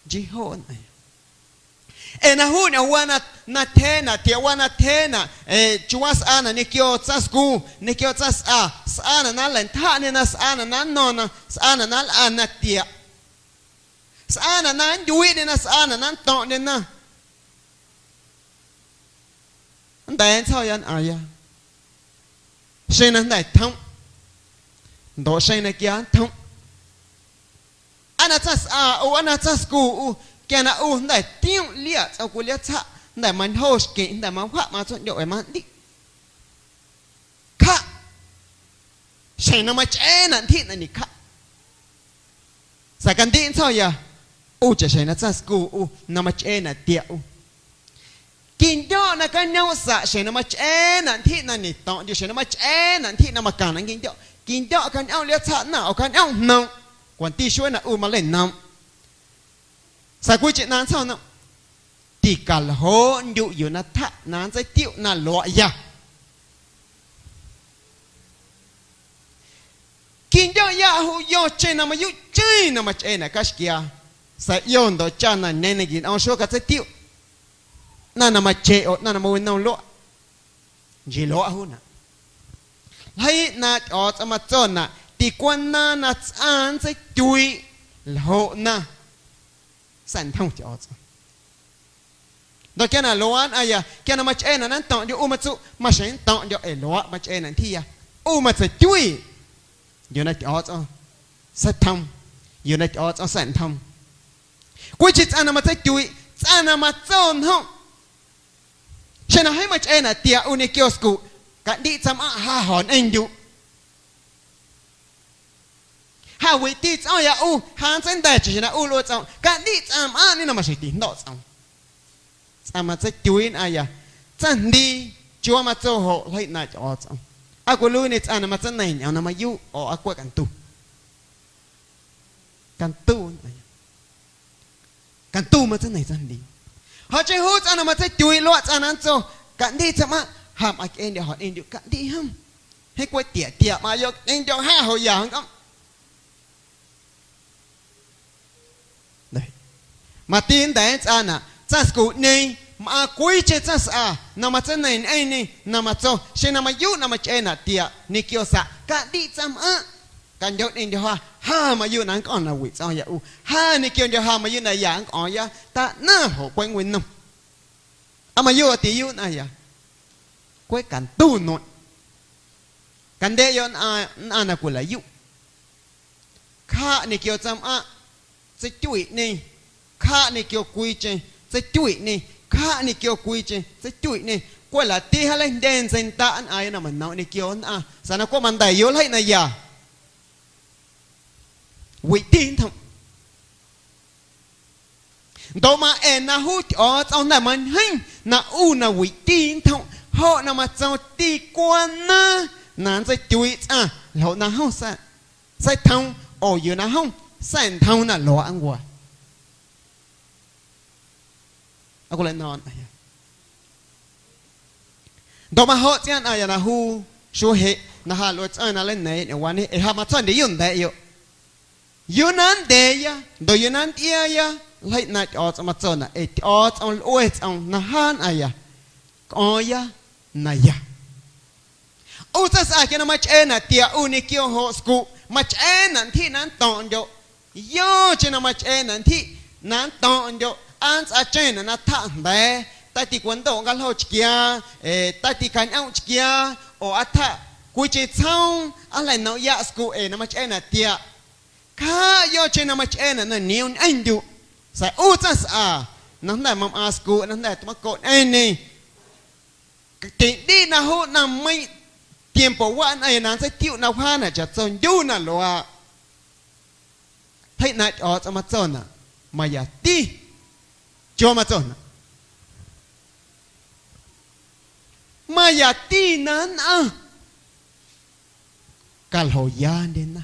Nchii joꞌ nnꞌaⁿya. Ee na juu ñꞌoomwaꞌ na, na tyjeeꞌnaꞌ, tiaꞌwaa na tyjeeꞌnaꞌ, ee, chiuuwaa sꞌaanaꞌ ñequio tsaⁿscu, ñequio tsaⁿsꞌa, sꞌaanaꞌ na nleintyjaꞌñê na, sꞌaanaꞌ na nno̱ⁿ na, sꞌaanaꞌ na nlꞌa na tiaꞌ. Sꞌaanaꞌ na nntyuiiꞌñê na, sꞌaanaꞌ na nnto̱ⁿꞌñê na. Nnda̱a̱ nntsjo̱ya nnꞌaⁿya. Xeⁿ na jnda̱ tjomꞌ, ndoꞌ xeⁿ na quia nntjomꞌ. Aa na tsaⁿsꞌa ꞌu, aa na tsaⁿscu ꞌu, quia na ꞌu jnda̱ tiomꞌ liaꞌ tsꞌom cwii liaatsaꞌ, jnda̱ mantyjo xqueⁿꞌ, jnda̱ mawaꞌ matsoꞌndyoꞌ ee mandiꞌ. Cjaꞌ. Xjeⁿ na machꞌeenaꞌ ntyjiꞌ na ñecjaꞌ. Sa̱a̱ candiꞌ nntsjo̱ya, ꞌu chaꞌxjeⁿ na tsaⁿscu ꞌu na machꞌeenaꞌ tiaꞌ ꞌu. Quindyo̱ꞌ na cañoomꞌ saꞌ xjeⁿ na machꞌeenaꞌ ntyjiꞌ na ñeto̱ⁿꞌndyuꞌ, xjeⁿ na machꞌeenaꞌ ntyjiꞌ na macaⁿnaꞌ nquindyo̱ꞌ. Quindyo̱ꞌ cañꞌoomꞌ liaatsaꞌ naⁿ oo cañꞌoomꞌ jnoom, cwanti xuee na ꞌu maleinom. Sa̱a̱ cwiicheⁿ ꞌnaⁿ nntsjo̱na, ticaljooꞌndyuꞌ yuu na tjaꞌ na nntseitiuꞌ na luaꞌya. Quindyo̱ꞌyaꞌ juu yocheⁿ na mayuuꞌcheⁿ na machꞌeenaꞌ caxquia, sa̱a̱ ꞌio ndoꞌ cha na ñeeⁿ na nquinꞌoom xuee catseitiuꞌ, ꞌnaⁿ na macheꞌ oo ꞌnaⁿ na mawinom luaꞌ. Nchii luaꞌ juunaꞌ. Ljeii ꞌnaaⁿꞌ Tyꞌo̱o̱tsꞌom matsonaꞌ, ticwanaaⁿ na tsꞌaⁿ nntseitiuiiꞌ, ljoꞌ na sa̱ꞌntjom Tyꞌo̱o̱tsꞌom. Ndoꞌ quia na luaaꞌ nnꞌaⁿya, quia na machꞌeenaꞌ na nnto̱ⁿꞌndyoꞌ ꞌu matsuꞌ, maxjeⁿ nnto̱ⁿꞌndyoꞌ ee luaaꞌ machꞌeenaꞌ ntyjiiya. ꞌU matseityuiiꞌ yuu na Tyꞌo̱o̱tsꞌom seitjoom, yuu na Tyꞌo̱o̱tsꞌom sa̱ꞌntjoom. Cwiicheⁿ tsꞌaⁿ na matseityuiiꞌ, tsꞌaⁿ na matso njomꞌ. Xeⁿ na jeeⁿ machꞌeenaꞌ tiaꞌ ꞌu ñequio scuꞌ, caꞌndiꞌ tsaⁿmꞌaⁿꞌ ja jo̱ñꞌeⁿndyuꞌ. Ja wiꞌti tsꞌo̱ⁿya ꞌu, ja nntseijnda̱ chaꞌxjeⁿ na ꞌu lꞌue tsꞌoom, caꞌndiꞌ tsꞌaⁿ mꞌaaⁿꞌñe na maxjeⁿ tijndo̱ꞌ tsꞌoom. Tsꞌaⁿ matseityuiiꞌ nnꞌaⁿya, tsaⁿjndii, chiuuwaa matso joꞌ ljeii ꞌnaaⁿꞌ Tyꞌo̱o̱tsꞌom. Aa cwiluiiñe tsꞌaⁿ na matseineiⁿ ñꞌoom na mayuuꞌ oo aa cweꞌ cantu. Cantu nnꞌaⁿya. Cantu matseineiⁿ tsaⁿjndii. Joꞌ chii juu tsꞌaⁿ na matseityuiiꞌ luaꞌ tsꞌaⁿ na nntso, caꞌndiꞌ tsaⁿmꞌaⁿꞌ, ja mꞌaⁿcꞌeendyoꞌ jo̱ñꞌeⁿndyuꞌ, caꞌndiꞌ jom. Jeeⁿ cweꞌ tiaꞌ tiaꞌ mꞌaaⁿꞌyoꞌ, ꞌeendyoꞌ ja joꞌ ya nncꞌomꞌ. Mati nnda̱a̱ nntsꞌaanaꞌ tsaⁿscuꞌñeeⁿ mꞌaaⁿ cwiicheⁿ tsaⁿsꞌa na matseineiⁿ ñꞌeⁿñê na matso, xeⁿ na mayuuꞌ na machꞌeenaꞌ tiaꞌ ñequio saꞌ, caꞌndiꞌ tsaⁿmꞌaⁿꞌ. Candyoꞌ ꞌñeeⁿndyo̱ ja, ja mayuuꞌ na nncꞌo̱ⁿ na wiꞌ tsꞌo̱o̱ⁿya ꞌu, ja ñequiondyo̱ ja mayuuꞌ na ya nncꞌo̱o̱ⁿya, taꞌnaⁿ joꞌ cweꞌ nncwinom. Aa mayuuꞌ tiyuuꞌ nnꞌaⁿya, cweꞌ cantu nueⁿꞌ. Candyeꞌyoꞌ nnꞌaⁿ, nnꞌaⁿ na cwilaꞌyuꞌ. Cjaꞌ ñequio tsaⁿmꞌaⁿꞌ, tseicwiꞌñe. Cjaꞌ ñequio cwiicheⁿ, tseicwiꞌñe. Cjaꞌ ñequio cwiicheⁿ, tseicwiꞌñe. Cweꞌ lati jaaleijndye ntseindaꞌ nnꞌaaⁿya na manomꞌ ñequio nnꞌaⁿ, sa̱a̱ na cweꞌ manda̱yoꞌ ljeii na ya. Wiꞌti nntjomꞌ. Ndoꞌ ma ee na juu Tyꞌo̱o̱tsꞌom jnda̱ mañjeeⁿ na ꞌu na wiꞌti nntjomꞌ, joꞌ na matsoom ticwanaaⁿ na nntseitiuiiꞌ tsꞌaⁿ ljoꞌ na jom sa̱-, seitjoom oo yuu na jom sa̱ꞌntjoom na luaaꞌ nncwa. Aa cwilaꞌno̱o̱ⁿ nnꞌaⁿya. Ndoꞌ majoꞌ tsꞌiaaⁿ nnꞌaⁿya na juu xuee jeꞌ na ja lꞌue tsꞌaⁿ na nleina̱a̱ⁿya ñꞌoomwaañe ee ja matsa̱ꞌndyeyuꞌ nda̱a̱ꞌyoꞌ. Yuu na nndyeeya ndoꞌ yuu na nntꞌiaaya, ljeii ꞌnaaⁿꞌ Tyꞌo̱o̱tsꞌom matsonaꞌ ee Tyꞌo̱o̱tsꞌom lꞌue tsꞌoom na jaa nnꞌaⁿya, cꞌo̱o̱ⁿya na ya. ꞌU tsaⁿsꞌa quia na machꞌeenaꞌ tiaꞌ ꞌu ñequio joꞌ scuꞌ, machꞌeenaꞌ ntyjiꞌ na nnto̱ⁿꞌndyoꞌ. Yocheⁿ na machꞌeenaꞌ ntyjiꞌ na nnto̱ⁿꞌndyoꞌ, aa nntsꞌaacheⁿnaꞌ na tjaꞌ jnda̱a̱, tati cwandoꞌ nncaljo chquiaa, ee, tati cañꞌoomꞌ chquiaa, oo aa tjaꞌ cwiicheⁿ tsjoom, aa jla̱ꞌ nomꞌyaꞌ scuꞌ ee na machꞌeenaꞌ tiaꞌ. Cjaaꞌ yocheⁿ na machꞌeenaꞌ na nioom ñꞌeⁿndyuꞌ, sa̱a̱ ꞌu tsaⁿsꞌa na jnda̱ mamꞌaaⁿ scuꞌ na jnda̱ tmacoꞌñꞌeⁿñe. Tiꞌndiꞌ na juu ꞌnaⁿmeiⁿꞌ tiempowaꞌ nnꞌaⁿya na nntseitiuꞌ na wjaanaꞌ chaꞌtsondyu na luaaꞌ. Ljeii ꞌnaaⁿꞌ Tyꞌo̱o̱tsꞌom matsonaꞌ, mayati. Chiuuwaa matsonaꞌ, Mayati na nnꞌaⁿ. Caljoyaandyena.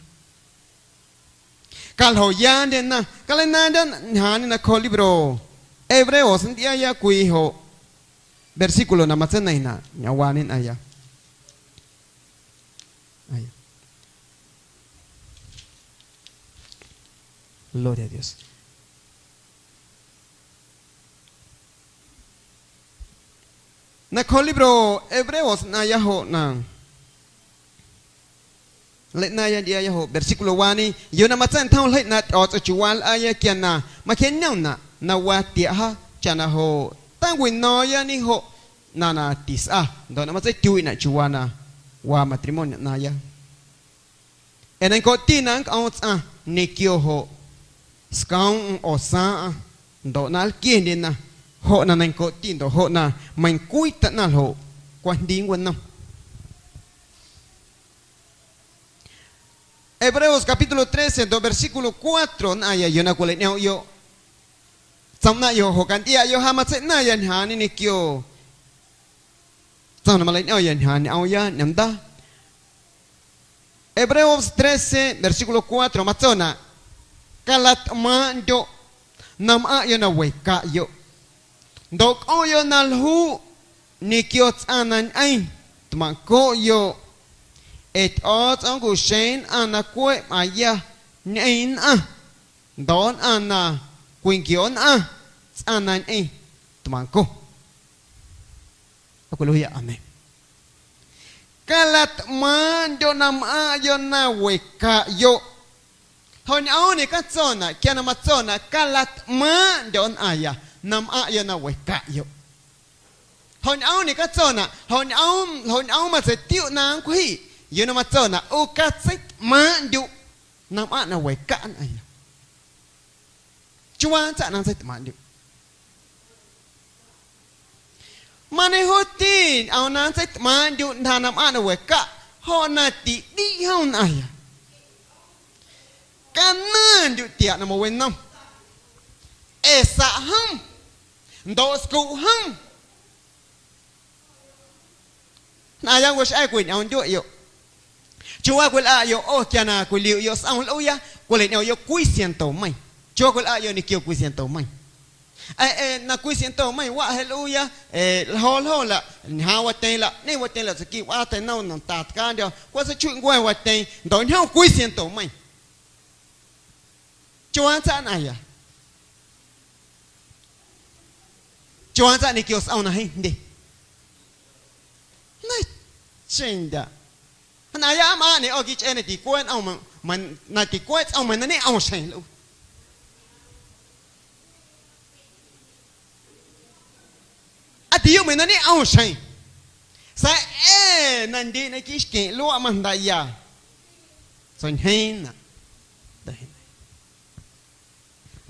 Caljoyaandyena. Caleinaandyo̱ ñjaaⁿñe nacjooꞌ libro Hebreos, ntyꞌiaaya cwii joꞌ versículo na matseineiⁿnaꞌ ñꞌoomwaañe nnꞌaⁿya. Aya. Gloria a Dios. Nacjooꞌ libro Hebreos nnꞌaⁿya joꞌ na nleiꞌnaaⁿya ntyꞌiaaya joꞌ versículo wani, yuu na matsa̱ꞌntjom ljeii ꞌnaaⁿꞌ Tyꞌo̱o̱tsꞌom chiuu lꞌaaya quia na macjeꞌñomnaꞌ na waa tiaꞌ jaa, chaꞌna joꞌ tawino̱o̱ⁿyañe joꞌ ꞌnaⁿ na tisꞌa ndoꞌ na matseityuiiꞌnaꞌ chiuu na waa matrimonio ꞌnaaⁿya. Ee neiⁿncooꞌti na nncꞌoom tsꞌaⁿ ñequio joꞌ scoomꞌm oo saaⁿꞌaⁿ ndoꞌ na nlquiendyena joꞌ na neiⁿncooꞌti ndoꞌ joꞌ na meiⁿcwii taꞌnaⁿ ljoꞌ cwajndii nncwanom. Hebreos capítulo trece ndoꞌ versículo cuatro nnꞌaⁿya yuu na cwilaꞌñꞌoomꞌyoꞌ tsoom ꞌnaⁿꞌyoꞌ joꞌ cantyꞌiaꞌyoꞌ ja matseiꞌnaⁿya ñjaaⁿñe ñequio tsoom na maleiñꞌo̱ⁿya ñjaaⁿ ñꞌoomya ñomndaa. Hebreos trece versículo cuatro matsonaꞌ: Calatꞌmaaⁿꞌndyoꞌ na mꞌaⁿꞌyoꞌ na we caꞌyoꞌ, ndoꞌ cꞌoomꞌyoꞌ na ljuꞌ ñequio tsꞌaⁿ na ñꞌeⁿ tmaⁿꞌcoꞌyoꞌ, ee Tyꞌo̱o̱tsꞌom nncuꞌxeeⁿ nnꞌaⁿ na cweꞌ mꞌaⁿya ñꞌeⁿ nnꞌaⁿ, ndoꞌ nnꞌaⁿ na cwinquio nnꞌaⁿ tsꞌaⁿ na ñꞌeⁿ tmaⁿnco. Cwiluiiya amén. Calatꞌmaaⁿꞌndyoꞌ na mꞌaⁿꞌyoꞌ na wecaꞌyoꞌ. Ljoꞌñꞌoomꞌ ñecatsonaꞌ quia na matsonaꞌ calatꞌmaaⁿꞌndyoꞌ nnꞌaⁿya na mꞌaⁿꞌyoꞌ na wecaꞌyoꞌ. Ljoꞌñꞌoomꞌ ñecatsonaꞌ, ljoꞌñꞌoomꞌ, ljoꞌñꞌoomꞌ matseitiuꞌ na nncwjiꞌ yuu na matsonaꞌ ꞌu catseitꞌmaaⁿꞌndyuꞌ na mꞌaⁿꞌ na wecaꞌ nnꞌaⁿya. Chiuuwaa nntsaꞌ na nntseitꞌmaaⁿꞌndyuꞌ. Mañejoti ñꞌoom na nntseitꞌmaaⁿꞌndyuꞌ ntyja na mꞌaⁿꞌ na wecaꞌ, joꞌ na tiꞌndiꞌ jom nnꞌaⁿya. Canaⁿndyuꞌ tiaꞌ na mawinom, ee saꞌ jom ndoꞌ scuꞌ jom. Jnaaⁿya ncuxꞌa̱a̱ cwiñꞌoomndyuꞌyoꞌ. Chiuuwaa cwilꞌaꞌyoꞌ ꞌo quia na cwiliuꞌyoꞌ sꞌom nlꞌuuya, cwilañꞌoomꞌyoꞌ cwii ciento meiⁿ. Chiuuwaa cwilꞌaꞌyoꞌ ñequio cwii ciento meiⁿ. Ee, ee, na cwii ciento meiⁿ waꞌ jeꞌ nlꞌuuya, ee, ljo̱o̱ ljo̱o̱ laꞌ, ñjaaⁿ watyeeⁿ laꞌ, ꞌñeeⁿ watyeeⁿ laꞌ tsueꞌquii wꞌaa teinom na nta tcandyo̱, cweꞌ seichuiꞌ ncuee watyeeⁿ, ndoꞌ ñjom cwii ciento meiⁿ. Chiuuwaa nntsaꞌ nnꞌaⁿya. Chiuuwaa nntsaꞌ ñequio sꞌom na jeeⁿ jndye. Neiⁿcheⁿndyaꞌ. Jnaaⁿya mꞌaaⁿꞌñe ꞌo quichꞌee na ticueeꞌ nꞌom, meiⁿ, meiⁿ, na ticueeꞌ tsꞌom meiⁿ na ñeꞌom xjeⁿ lꞌu. Aa tiyuꞌ meiⁿ na ñeꞌom xjeⁿ. Sa̱a̱ ee na ndiiꞌ naquiiꞌ xqueⁿꞌ luaꞌ majndaaꞌya. Tsoñjeeⁿnaꞌ.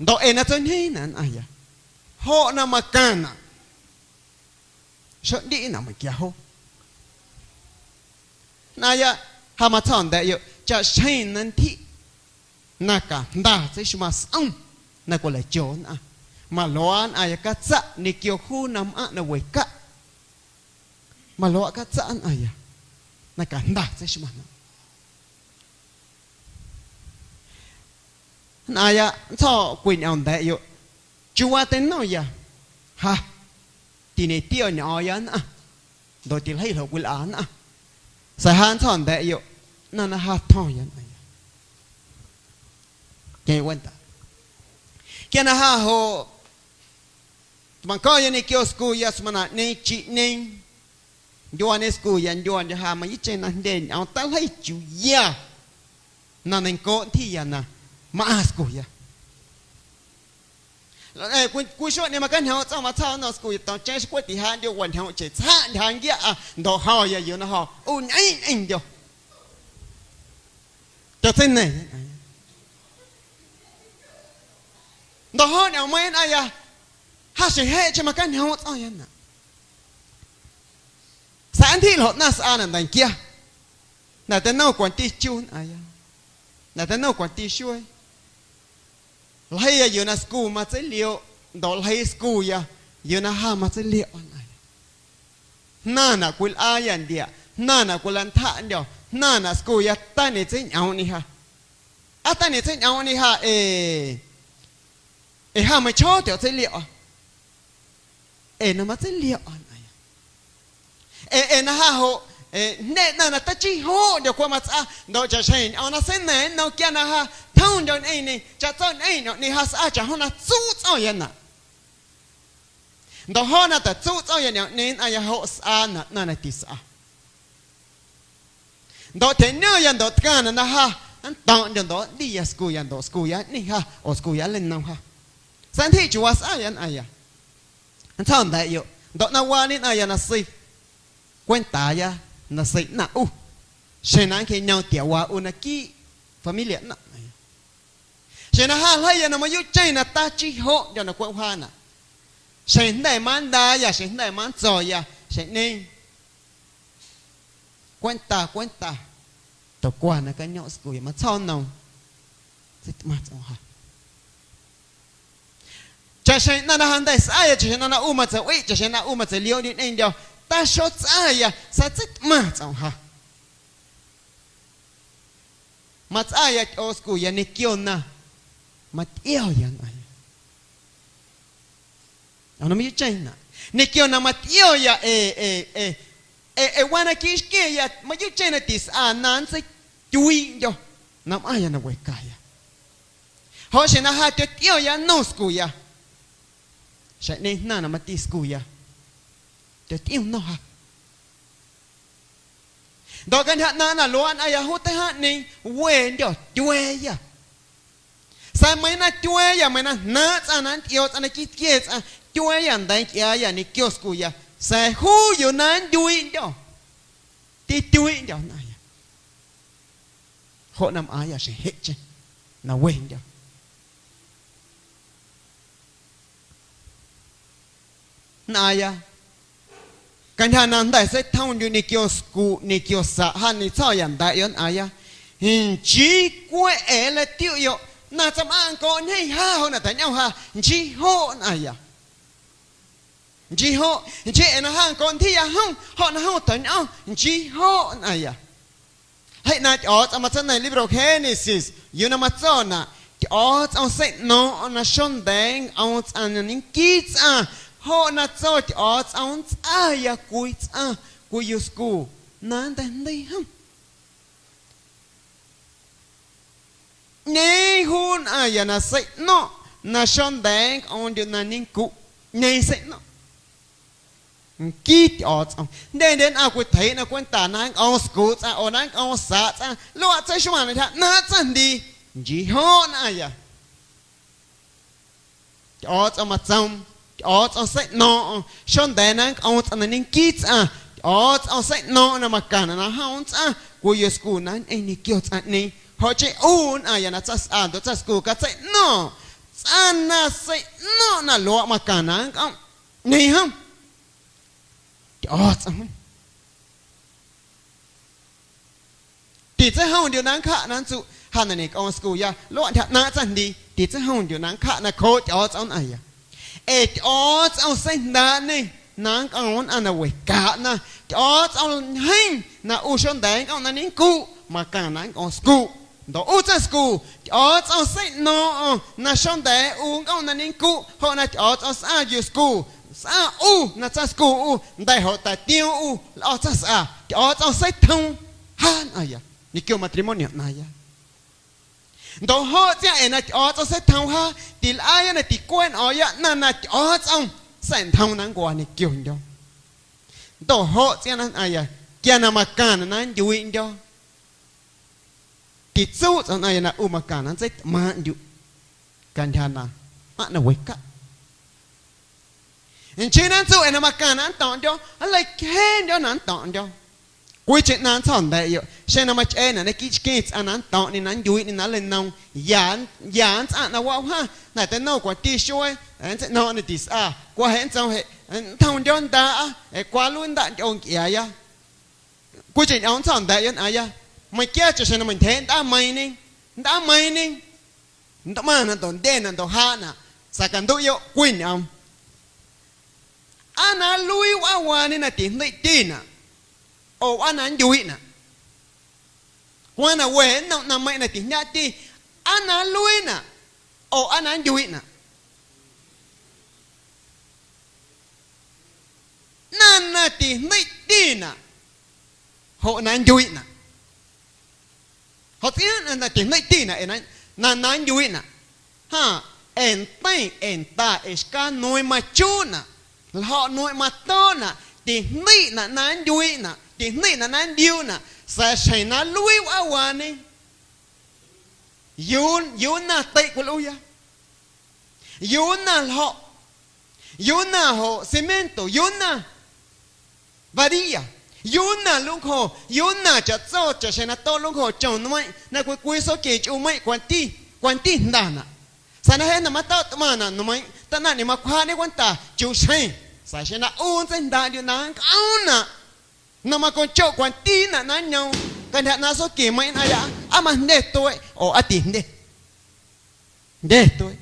Ndoꞌ ee na tsoñjeeⁿnaꞌ nnꞌaⁿya, joꞌ na macaⁿnaꞌ. Xoꞌndiꞌnaꞌ meiⁿquia joo. Jnaaⁿya, ja matsjo̱ꞌnda̱ꞌyoꞌ chaꞌxjeⁿ na ntyjiꞌ na cajnda tseixmaⁿ sꞌom na cwileicho nnꞌaⁿ, maluaaꞌ nnꞌaⁿya catsaꞌ ñequio juu na mꞌaⁿꞌ na wecaꞌ. Maluaaꞌ catsaꞌ nnꞌaⁿya na cajnda tseixmaⁿnaꞌ. Jnaaⁿya nntsjo̱ꞌ cwiñꞌoomnda̱ꞌyoꞌ, chiuuwaa teinomya, ja tiñetioñꞌo̱o̱ⁿya nnꞌaⁿ ndoꞌ tiljeiꞌ ljoꞌ cwilꞌa nnꞌaⁿ, sa̱a̱ ja nntsjo̱ꞌnda̱ꞌyoꞌ ꞌnaⁿ na ja tjo̱ⁿya nnꞌaⁿya. Queⁿ wenta. Quia na ja joꞌ tmaⁿnco̱ⁿya ñequio scuya smanaꞌñeeⁿ chiꞌñeeⁿ. Ndyuaañe scuya ndyuaandye ja mayuuꞌcheⁿ na jndye ñꞌoom taljei chiuuya na neiⁿncooꞌ ntyjiya na mꞌaⁿ scuya. Ee, cwii, cwii xueeꞌñeeⁿ macañjoomꞌ tsꞌoom matsjaa nnom scuya to̱ⁿcheⁿ xcwe tijaaꞌndyo wañjoomꞌcheⁿ tsjaꞌ ntyja nquiaꞌa ndoꞌ jo̱ya yuu na jo̱ ꞌu ñꞌeⁿ ñꞌeⁿndyo. Tyotseina̱ⁿya nnꞌaⁿya. Ndoꞌ joꞌ ñꞌoomweiiⁿ nnꞌaⁿya, ja xjeⁿ jeꞌcheⁿ macañjoomꞌ tsꞌo̱ⁿya nnꞌaⁿ. Sa̱a̱ nntyjiꞌ ljoꞌ ꞌnaⁿ sꞌaanaꞌ nda̱nquia. Jnda̱ teinom cwanti chu nnꞌaⁿya. Jnda̱ teinom cwanti xuee. Ljeiiya yuu na scu matseiliooꞌ, ndoꞌ ljeii scuya yuu na ja matseiliomꞌ nnꞌaⁿya. Jnaⁿnaꞌ cwilꞌaayâ ndiaꞌ, jnaⁿnaꞌ cwilanntjaꞌndyo̱, jnaⁿnaꞌ scuya tañeꞌtseiñꞌoomꞌñe ja. Aa tañeꞌtseiñꞌoomꞌñe ja ee, ee ja meiⁿchjoo tyotseilio̱ꞌa. Ee na matseilio̱ꞌa nꞌaⁿya. Ee, ee na ja joꞌ, ee, jndye ꞌnaⁿ na tachii joꞌndyo̱ cweꞌ matsꞌaa, ndoꞌ chaꞌxjeⁿ ñꞌoom na seineiⁿ nnom quia na ja tjomndyo̱ ñꞌeⁿñê, chaꞌtso ñꞌeⁿ ñꞌoomꞌñe ja sꞌaa chaꞌjom na tsuꞌ tsꞌo̱ⁿya naⁿꞌ. Ndoꞌ joꞌ na tatsuꞌ tsꞌo̱ⁿya ñꞌoomꞌñe nnꞌaⁿya joꞌ sꞌaanaꞌ ꞌnaⁿ na tisꞌa. Ndoꞌ tyjeꞌño̱ⁿya ndoꞌ tcaⁿnaꞌ na ja nnto̱ⁿꞌndyo̱ ndoꞌ nndiya scuya ndoꞌ scuya nꞌñeⁿ ja oo scuya nleinom ja. Sa̱a̱ ntyjiꞌ chiuu wasꞌaya nnꞌaⁿya. Nntjomnda̱ꞌyoꞌ ndoꞌ na waañe nnꞌaⁿya nasei cwentaaya nasei ꞌnaⁿ ꞌu. Xjeⁿ na nncjeꞌñoom tiaꞌwaa ꞌu naquiiꞌ familia ꞌnaⁿꞌ. Xjeⁿ na ja ljeiiya na mayuuꞌcheⁿ na tachii joꞌndyo̱ na cweꞌ wjaanaꞌ. Xjeⁿ jnda̱ mandaaya, xjeⁿ jnda̱ manntso̱ya, xjeⁿꞌñeeⁿ cwenta cwenta tocwa na cañoomꞌ scuya matsjo̱ꞌ nnoom, tseitꞌmaⁿ tsꞌoom ja. Chaꞌxjeⁿ ꞌnaⁿ na ja jnda̱ sꞌaaya, chaꞌxjeⁿ ꞌnaⁿ na ꞌu matsa̱wꞌiꞌ, chaꞌxjeⁿ na ꞌu matseilioꞌ ñꞌeⁿndyo̱, taxotsꞌaya sa̱a̱ tseitꞌmaⁿ tsꞌoom ja. Matsꞌaya tyꞌoo scuya ñequio na matꞌioya nnꞌaⁿya. Ñequio na matꞌioya ee, ee, ee, ee, ee waa naquiiꞌ xqueⁿya mayuuꞌcheⁿ na tisꞌa na nntseityuiiꞌndyo̱ na mꞌaⁿya na wecaya. Joꞌ xjeⁿ na ja tyotꞌioya nnom scuya, xjeⁿꞌñeeⁿ jnaⁿ na mati scuya, tyotꞌiom nnom ja. Ndoꞌ cantyja ꞌnaaⁿꞌ na luaaꞌ nnꞌaⁿya juu teijaaꞌñeeⁿ wendyo̱ tyueeya. Sa̱a̱ meiiⁿ na tyueeya, meiiⁿ na jnaaⁿꞌ tsꞌaⁿ na nntꞌioo tsꞌaⁿ naquiiꞌ tquie tsꞌaⁿ, tyueeya nda̱a̱ ncꞌiaaya ñequio scuya, sa̱a̱ juu yuu na nndyuiiꞌndyo̱, tityuiiꞌndyo̱ nnꞌaⁿya. Joꞌ na mꞌaaⁿya xjeⁿ jeꞌcheⁿ na wendyo̱. Nnꞌaaⁿya, cantyja na jnda̱ seitjomndyuꞌ ñequio scuꞌ ñequio saꞌ ja ñetsjo̱ya nda̱a̱ꞌyoꞌ nnꞌaaⁿya, nchii cweꞌ ee nleitiuꞌyoꞌ na tsaⁿmꞌaⁿꞌ ncoꞌ ñjeeⁿ ja joꞌ na tjañꞌom ja, nchii joꞌ nnꞌaaⁿya. Nchii joꞌ, nchii ee na ja ncoꞌ ntyjiiya jom joꞌ na jom tjañꞌom, nchii joꞌ nnꞌaaⁿya. Jeꞌ na Tyꞌo̱o̱tsꞌom matseina̱ⁿ libro Génesis, yuu na matsonaꞌ Tyꞌo̱o̱tsꞌom seiꞌno̱o̱ⁿꞌo̱ⁿ na xonda̱a̱ nncꞌoom tsꞌaⁿ na ñenquii tsꞌaⁿ, joꞌ na tso Tyꞌo̱o̱tsꞌom nntsꞌaya cwii tsꞌaⁿ, cwii yuscu na nnteijndii jom. ꞌÑeeⁿ juu nnꞌaⁿya na seiꞌno̱ⁿꞌ na xonda̱a̱ nncꞌoomndyuꞌ na ñencuꞌ, ꞌñeeⁿ seiꞌno̱ⁿꞌ. Nquii Tyꞌo̱o̱tsꞌom. Jndyendye nnꞌaⁿ cwitjeiiꞌna cwenta na nncꞌoom scuuꞌ tsꞌaⁿ oo na nncꞌoom saꞌ tsꞌaⁿ, luaꞌ tseixmaⁿ na ntyja ꞌnaaⁿꞌ tsaⁿjndii, nchii joꞌ nnꞌaⁿya. Tyꞌo̱o̱tsꞌom matsoom, Tyꞌo̱o̱tsꞌom seiꞌno̱o̱ⁿꞌo̱ⁿ, xonda̱a̱ na nncꞌoom tsꞌaⁿ na ñenquii tsꞌaⁿ, Tyꞌo̱o̱tsꞌom seiꞌno̱o̱ⁿꞌo̱ⁿ na macaⁿnaꞌ na jom nntsꞌaⁿ cwii yuscu na nñeⁿ ñequio tsꞌaⁿꞌñeeⁿ. Joꞌ chii ꞌu nnꞌaⁿya na tsaⁿsꞌa ndoꞌ tsaⁿscu catseiꞌno̱ⁿꞌ, tsꞌaⁿ na seiꞌno̱ⁿꞌ na luaaꞌ macaⁿnaꞌ nncꞌomꞌ, ꞌñeeⁿ jom. Tyꞌo̱o̱tsꞌom jom. Titseijomndyuꞌ na nncjaꞌ na nntsuꞌ ja na ñeꞌcꞌoom scuya, luaꞌ ntyja ꞌnaaⁿꞌ tsaⁿjndii, titseijomndyuꞌ na nncjaꞌ nacjooꞌ Tyꞌo̱o̱tsꞌom nnꞌaⁿya. Ee Tyꞌo̱o̱tsꞌom seijndaaꞌñê na nncꞌoom nnꞌaⁿ na wecaꞌna, Tyꞌo̱o̱tsꞌom ñjeeⁿ na ꞌu xonda̱a̱ nncꞌomꞌ na ñencuꞌ, macaⁿnaꞌ nncꞌoom scuꞌ. Ndoꞌ ꞌu tsaⁿscu, Tyꞌo̱o̱tsꞌom seiꞌno̱o̱ⁿꞌo̱ⁿ na xonda̱a̱ ꞌu nncꞌomꞌ na ñencuꞌ, joꞌ na Tyꞌo̱o̱tsꞌom sꞌaa yuscu, sꞌaa ꞌu na tsaⁿscu ꞌu, nda̱ joꞌ tatiom ꞌu lꞌo̱ tsaⁿsꞌa, Tyꞌo̱o̱tsꞌom seitjoom ja nnꞌaⁿya ñequio matrimonio ꞌnaaⁿya. Ndoꞌ joꞌ tsꞌiaaⁿꞌ ee na Tyꞌo̱o̱tsꞌom seitjoom ja, tilꞌaaya na ticweeꞌ nꞌo̱o̱ⁿya ꞌnaⁿ na Tyꞌo̱o̱tsꞌom sa̱ꞌntjoom na nncwa ñequiondyo̱. Ndoꞌ joꞌ tsꞌiaaⁿꞌ na nnꞌaⁿya quia na macaⁿnaꞌ na nndyuiiꞌndyo̱. Titsuꞌ tsꞌom nnꞌaⁿya na ꞌu macaⁿnaꞌ na nntseitꞌmaaⁿꞌndyuꞌ cantyja na mꞌaⁿꞌ na wecaꞌ. Nchii na nntsuꞌ ee na macaⁿnaꞌ na nnto̱ⁿꞌndyo̱, nleicjeendyo̱ na nnto̱ⁿꞌndyo̱. Cwiicheⁿ ꞌnaⁿ nntsjo̱ꞌ nda̱ꞌyoꞌ, xeⁿ na machꞌeenaꞌ naquiiꞌ chqueeⁿ tsꞌaⁿ na nnto̱ⁿꞌñê na nndyuiiꞌñê na nleinoom, ya, ya nntsꞌaⁿ na waꞌwjaⁿ, jnda̱ teinom cwanti xuee, ee, nntseiꞌno̱o̱ⁿꞌo̱ⁿ na tisꞌa, cwa jeꞌ nntsoom jeꞌ, nntjomndyo̱ ndaaꞌa, ee, cwa luiindaꞌ ntyꞌoo ncꞌiaaya. Cwiicheⁿ ñꞌoom nntsjo̱ꞌ nda̱ꞌyoꞌ nnꞌaaⁿya, meiⁿquiaa chaꞌxjeⁿ na meintyjeeꞌ ndꞌaameiiⁿñe, ndꞌaameiiⁿñe, ntꞌmaⁿnaꞌ ndoꞌ ndyenaꞌ ndoꞌ jaaꞌnaꞌ, sa̱a̱ canduꞌyoꞌ cwii ñꞌoom. aa na nluii wꞌaawaañe na tijndeiꞌtinaꞌ, oo aa na nntyuiiꞌnaꞌ. Cwaaⁿ na we nnom ꞌnaⁿmeiⁿꞌ na tijndyaꞌti, aa na nluiinaꞌ, oo aa na nntyuiiꞌnaꞌ. Ꞌnaⁿ na tijndeiꞌtinaꞌ, joꞌ na nntyuiiꞌnaꞌ. Joꞌ tsꞌiaaⁿ na tijndeiꞌtinaꞌ ee na, na, na nntyuiiꞌnaꞌ. Ja, ee nteiⁿ, ee nda, ee xcaa nueeⁿ machuuꞌnaꞌ, ljo̱ꞌ nueeⁿ matooꞌnaꞌ, tijndeiꞌnaꞌ na nntyuiiꞌnaꞌ, tijndeiꞌnaꞌ na nntiuuꞌnaꞌ, sa̱a̱ xjeⁿ na nluii wꞌaawaañe, ¿yuu, yuu nnaⁿ teiꞌ cwilꞌuuya? ¿Yuu nnaⁿ ljo̱ꞌ? ¿Yuu nnaⁿ joꞌ cemento? ¿Yuu nnaⁿ varilla? ¿Yuu nnaⁿ luncjo? ¿Yuu nnaⁿ chaꞌtso chaꞌxjeⁿ na toꞌ luncjo chom nmeiⁿꞌ na cwii cwii sooquie chꞌuumeiⁿꞌ cwanti, cwanti jndanaꞌ? Sa̱a̱ na jeꞌ na matoꞌ tꞌmaⁿnaꞌ nmeiⁿꞌ, tanaⁿꞌñeeⁿ macwjaaꞌñe cwenta chuuxjeⁿ, sa̱a̱ xeⁿ na ꞌu nntseijndaaꞌndyuꞌ na nncꞌoomnaꞌ na maconchoꞌ cwanti nnaⁿ na nñoom cantyja ꞌnaaⁿ sooquie meiⁿꞌ nnꞌaⁿya, aa majndye tueꞌ oo aa tijndye. Jndye tueꞌ.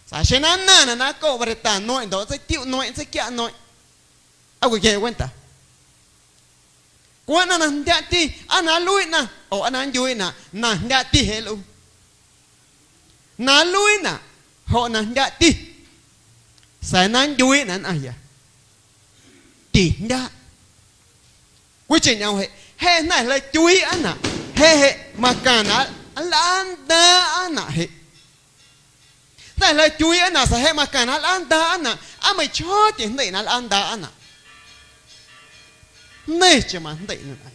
Sa̱a̱ xeⁿ na nnaⁿnaꞌ na ncoꞌ vareta nueⁿꞌ ndoꞌ nntseitiuꞌ nueⁿꞌ, nntseicyaꞌ nueeⁿꞌ, aa cwiqueⁿ cwenta. Cwaaⁿ ꞌnaⁿ na jndyaꞌti, aa na nluiiꞌnaꞌ oo aa na nntyuiiꞌnaꞌ, na jndyaꞌti jeꞌ lꞌuu. Na nluiinaꞌ joꞌ na jndyaꞌti, sa̱a̱ na nntyuiiꞌnaꞌ nnꞌaⁿya, tijndyaꞌ. Cwiicheⁿ ñꞌoom jeꞌ, jeꞌ jnda̱ jleityuiiꞌanaꞌ, jeꞌ jeꞌ macaⁿnaꞌ nlꞌaandaaꞌanaꞌ jeꞌ. Jnda̱ jleityuiiꞌanaꞌ sa̱a̱ jeꞌ macaⁿnaꞌ nlꞌaandaaꞌanaꞌ, aa meiⁿchjoo tijndeiꞌnaꞌ nlꞌaandaaꞌanaꞌ. Jnda̱cheⁿ majndeiꞌnaꞌ.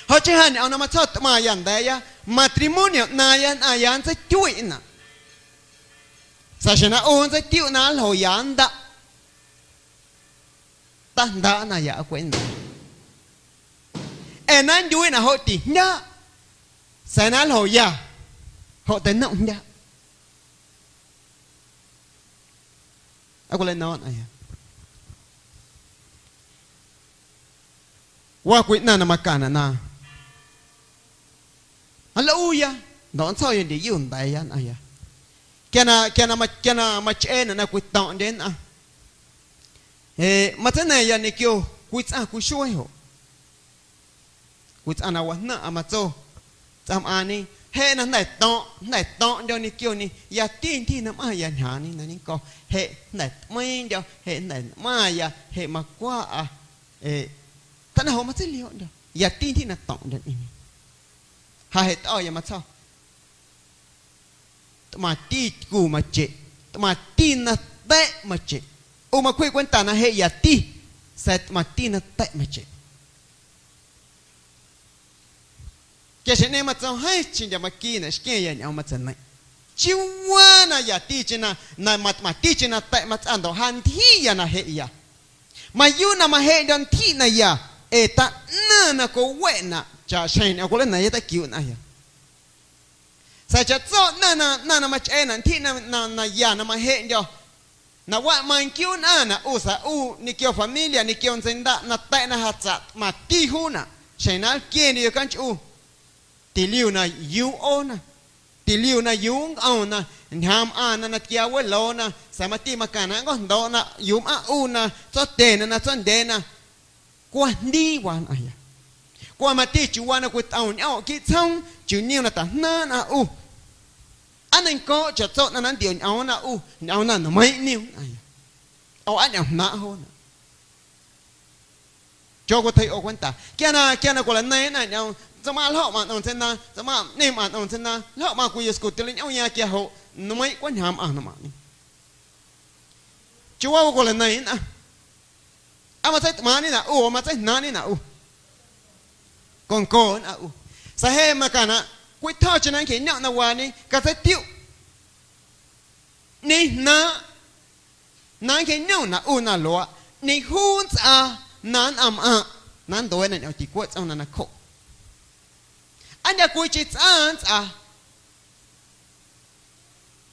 Joꞌ chii ja ñꞌoom na matsjo̱ꞌ tꞌmaⁿya nda̱a̱ya, matrimonio ꞌnaaⁿya nnꞌaⁿya nntseitiuiꞌnaꞌ. Sa̱a̱ xjeⁿ na ꞌu nntseitiuꞌ na nljoya nndaꞌ, tajndaaꞌ nnꞌaⁿya aa cweꞌ nnda̱a̱. Ee na nntyuiiꞌnaꞌ joꞌ tijndyaꞌ, sa̱a̱ na nljoya joꞌ teinomꞌ jndyaꞌ. Aa cwilaꞌno̱o̱ⁿ nnꞌaⁿya. Waa cwii ꞌnaⁿ na macaⁿnaꞌ na nlꞌuuya ndoꞌ nntsjo̱ya ndyeyu nda̱a̱ya nnꞌaⁿya. Quia na, quia na ma-, quia na machꞌeenaꞌ na cwito̱ⁿꞌndye nnꞌaⁿ, ee, matseina̱ⁿya ñequio cwii tsꞌaⁿ cwii xuee joꞌ. Cwii tsꞌaⁿ na wajnaⁿꞌa matso tsꞌaⁿmꞌaaⁿñe, jeꞌ na jnda̱ to̱ⁿꞌ, jnda̱ to̱ⁿꞌndyo̱ ñequioñe, yati ntyji na mꞌaⁿya ñjaaⁿñe na ñenco̱, jeꞌ jnda̱ tꞌmeiiⁿndyo̱, jeꞌ jnda̱ nꞌmaaⁿya, jeꞌ macwaꞌa, ee, tjanaⁿ joꞌ matseilioꞌndyo̱, yati ntyji na to̱ⁿꞌndyo̱ ñꞌeⁿñê. Ja jeꞌ tꞌo̱ya matsjo̱. Tꞌmaⁿti tycu macheꞌ, tꞌmaⁿti na ta̱ꞌ macheꞌ. ꞌU macwjiꞌ cwenta na jeꞌ yati, sa̱a̱ tꞌmaⁿti na ta̱ꞌ macheꞌ. Quia xjeⁿꞌñeeⁿ matso jeeⁿcheⁿndya̱ maquiinaꞌ xqueⁿya ñꞌoom matsaneiⁿ. Chii waa na yaticheⁿ na, na matꞌmaⁿticheⁿ na ta̱ꞌ matsꞌaa ndoꞌ ja ntyjiya na jeꞌya. Mayuuꞌ na majeꞌndyo̱ ntyjiꞌ naya, ee taꞌnaⁿ na coweꞌnaꞌ chaꞌxjeⁿ ñꞌoom cwilaꞌna̱ⁿya teiquiuuꞌ nnꞌaⁿya. Sa̱a̱ chaꞌtso ꞌnaⁿ na, ꞌnaⁿ na machꞌeenaꞌ ntyjiꞌ na, na, naya na majeꞌndyo̱, na waꞌ manquiu nnꞌaⁿnaꞌ ꞌu sa̱a̱ ꞌu ñequio familia, ñequio ntseindaꞌ na ta̱ꞌ na ja tsaꞌ tꞌmaⁿti juunaꞌ, xjeⁿ na nlquiendye yocanchꞌu, tiliu na yuu ꞌoona, tiliu na yuu nncꞌomna, ñjaaⁿ mꞌaⁿna na tquiaaweloona, sa̱a̱ mati macaⁿnaꞌ nncojndooꞌna yuu mꞌaⁿ ꞌuuna, tsotyena na tsondyeena. Cwajndii waa nnꞌaⁿya. Cwa mati chiuu waa na cwitꞌom ñꞌoomꞌ quiiꞌ tsjoom, chiuu niom na tajnaaⁿ nnꞌaⁿ ꞌu. Aa neiⁿncooꞌ chaꞌtso ꞌnaⁿ na nntioꞌñꞌoomna ꞌu, ñꞌoomna nmeiiⁿꞌ niom nnꞌaⁿya. Oo aa ñꞌoom jnaaⁿꞌ joona. Cho cwatjeiꞌ ꞌo cwenta. Quia na, quia na cwilaꞌneiⁿ nnꞌaⁿ ñꞌoom, tsaⁿmꞌaaⁿꞌ ljoꞌ mꞌaⁿ ꞌnaⁿ ntseinaaⁿ, tsaⁿmꞌaaⁿꞌ ꞌñeeⁿ mꞌaⁿ ꞌnaⁿ ntseinaaⁿ, ljoꞌ mꞌaⁿ cwii yuscu tileiñꞌomya quia joꞌ nmeiiⁿꞌ cweꞌ ñjaaⁿ mꞌaⁿ na mꞌaⁿꞌñe. Chiuu waa cwilaꞌneiⁿ nnꞌaⁿ. Aa matseitꞌmaaⁿꞌñenaꞌ ꞌu, oo matseijnaaⁿꞌñenaꞌ ꞌu. Conco nnꞌaⁿ ꞌu. Sa̱a̱ jeꞌ macaⁿnaꞌ cwitjo̱cheⁿ na nncjeꞌñomꞌ na waañe, catseitiuꞌ. Ñejnaaⁿꞌ na nncjeꞌñomnaꞌ ꞌu na luaaꞌ, ñejuu nntsꞌaa na nnꞌaⁿmꞌaⁿꞌ na nntueeꞌna ñꞌoom ticueꞌ tsꞌoom na nacjoꞌ. Aa ndya cwiicheⁿ tsꞌaⁿ nntsꞌaa.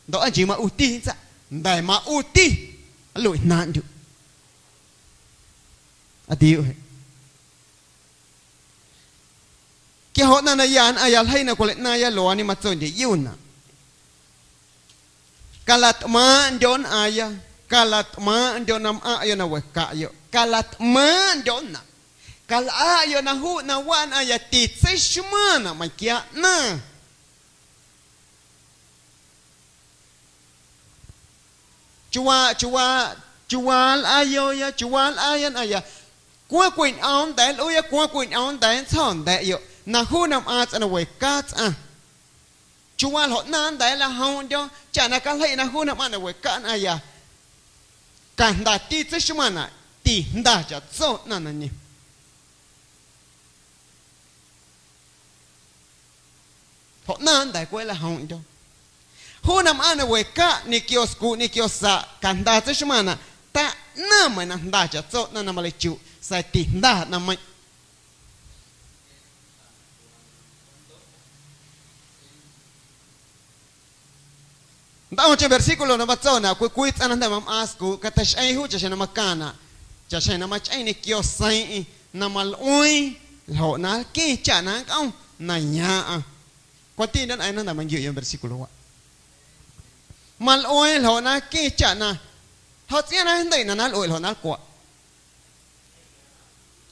Ndoꞌ aa nchii maꞌuti nntsꞌaa, nda̱ maꞌuti nluiꞌjnaaⁿꞌndyuꞌ. Aa tiuꞌ jeꞌ. Quia joꞌ ꞌnaⁿ na ya nnꞌaⁿya ljeii na cwilaꞌnaaⁿya luaañe matso ndyeyunaꞌ. Calatꞌmaaⁿꞌndyo̱ nnꞌaaⁿya. Calatꞌmaaⁿꞌndyoꞌ na mꞌaⁿꞌyoꞌ na wecaꞌyoꞌ, calatꞌmaaⁿꞌndyoꞌ nnaⁿ. Calꞌaꞌyoꞌ na juu na waꞌ nnꞌaⁿya titseixmaⁿnaꞌ meiⁿquia ꞌnaⁿ. Chiuuwaa, chiuuwaa, chiuuwaa nlꞌaayoya, chiuuwaa nlꞌaaya nnꞌaⁿya. Cwaaⁿ cwii ñꞌoom nnda̱a̱ nlꞌuuya, cwaaⁿ cwii ñꞌoom nnda̱a̱ nntsjo̱o̱ nda̱a̱ꞌyoꞌ na juu na mꞌaaⁿ tsꞌaⁿ na wecaꞌ tsꞌaⁿ. Chiuuwaa ljoꞌ ꞌnaⁿ nnda̱a̱ nlajoomꞌndyo̱ chaꞌ na caljeiꞌ na juu na mꞌaⁿ na wecaꞌ nnꞌaⁿya, cajndati tseixmaⁿnaꞌ, tijnda chaꞌtso ꞌnaⁿ na niom. Ljoꞌ ꞌnaⁿ nnda̱a̱ cweꞌ nlajoomꞌndyo̱. Juu na mꞌaⁿ na wecaꞌ ñequio scuuꞌ ñequio saꞌ, cajnda tseixmaⁿnaꞌ, taꞌnaⁿ meiⁿ na jnda chaꞌtso ꞌnaⁿ na maleichuꞌ, sa̱a̱ tijnda ꞌnaⁿmeiⁿꞌ. Ntꞌomcheⁿ versículo na matsonaꞌ cwii cwii tsꞌaⁿ na jnda̱ mamꞌaaⁿ scuuꞌ, cateixꞌeeⁿ juu chaꞌxjeⁿ na macaⁿnaꞌ, chaꞌxjeⁿ na machꞌeⁿ ñequio seiiⁿꞌeⁿ na malꞌueeⁿ ljoꞌ na nlqueⁿ chaꞌ na nncꞌom na yaaⁿꞌaⁿ. Cwanti ndyeꞌ na jnda̱ manquiuꞌyoꞌ versículowaꞌ. Malꞌueeⁿ ljoꞌ na nlqueⁿ chaꞌ na, ljoꞌ tsꞌiaaⁿ na jndeiꞌnaꞌ na nlꞌueꞌ ljoꞌ na nlcwaꞌ.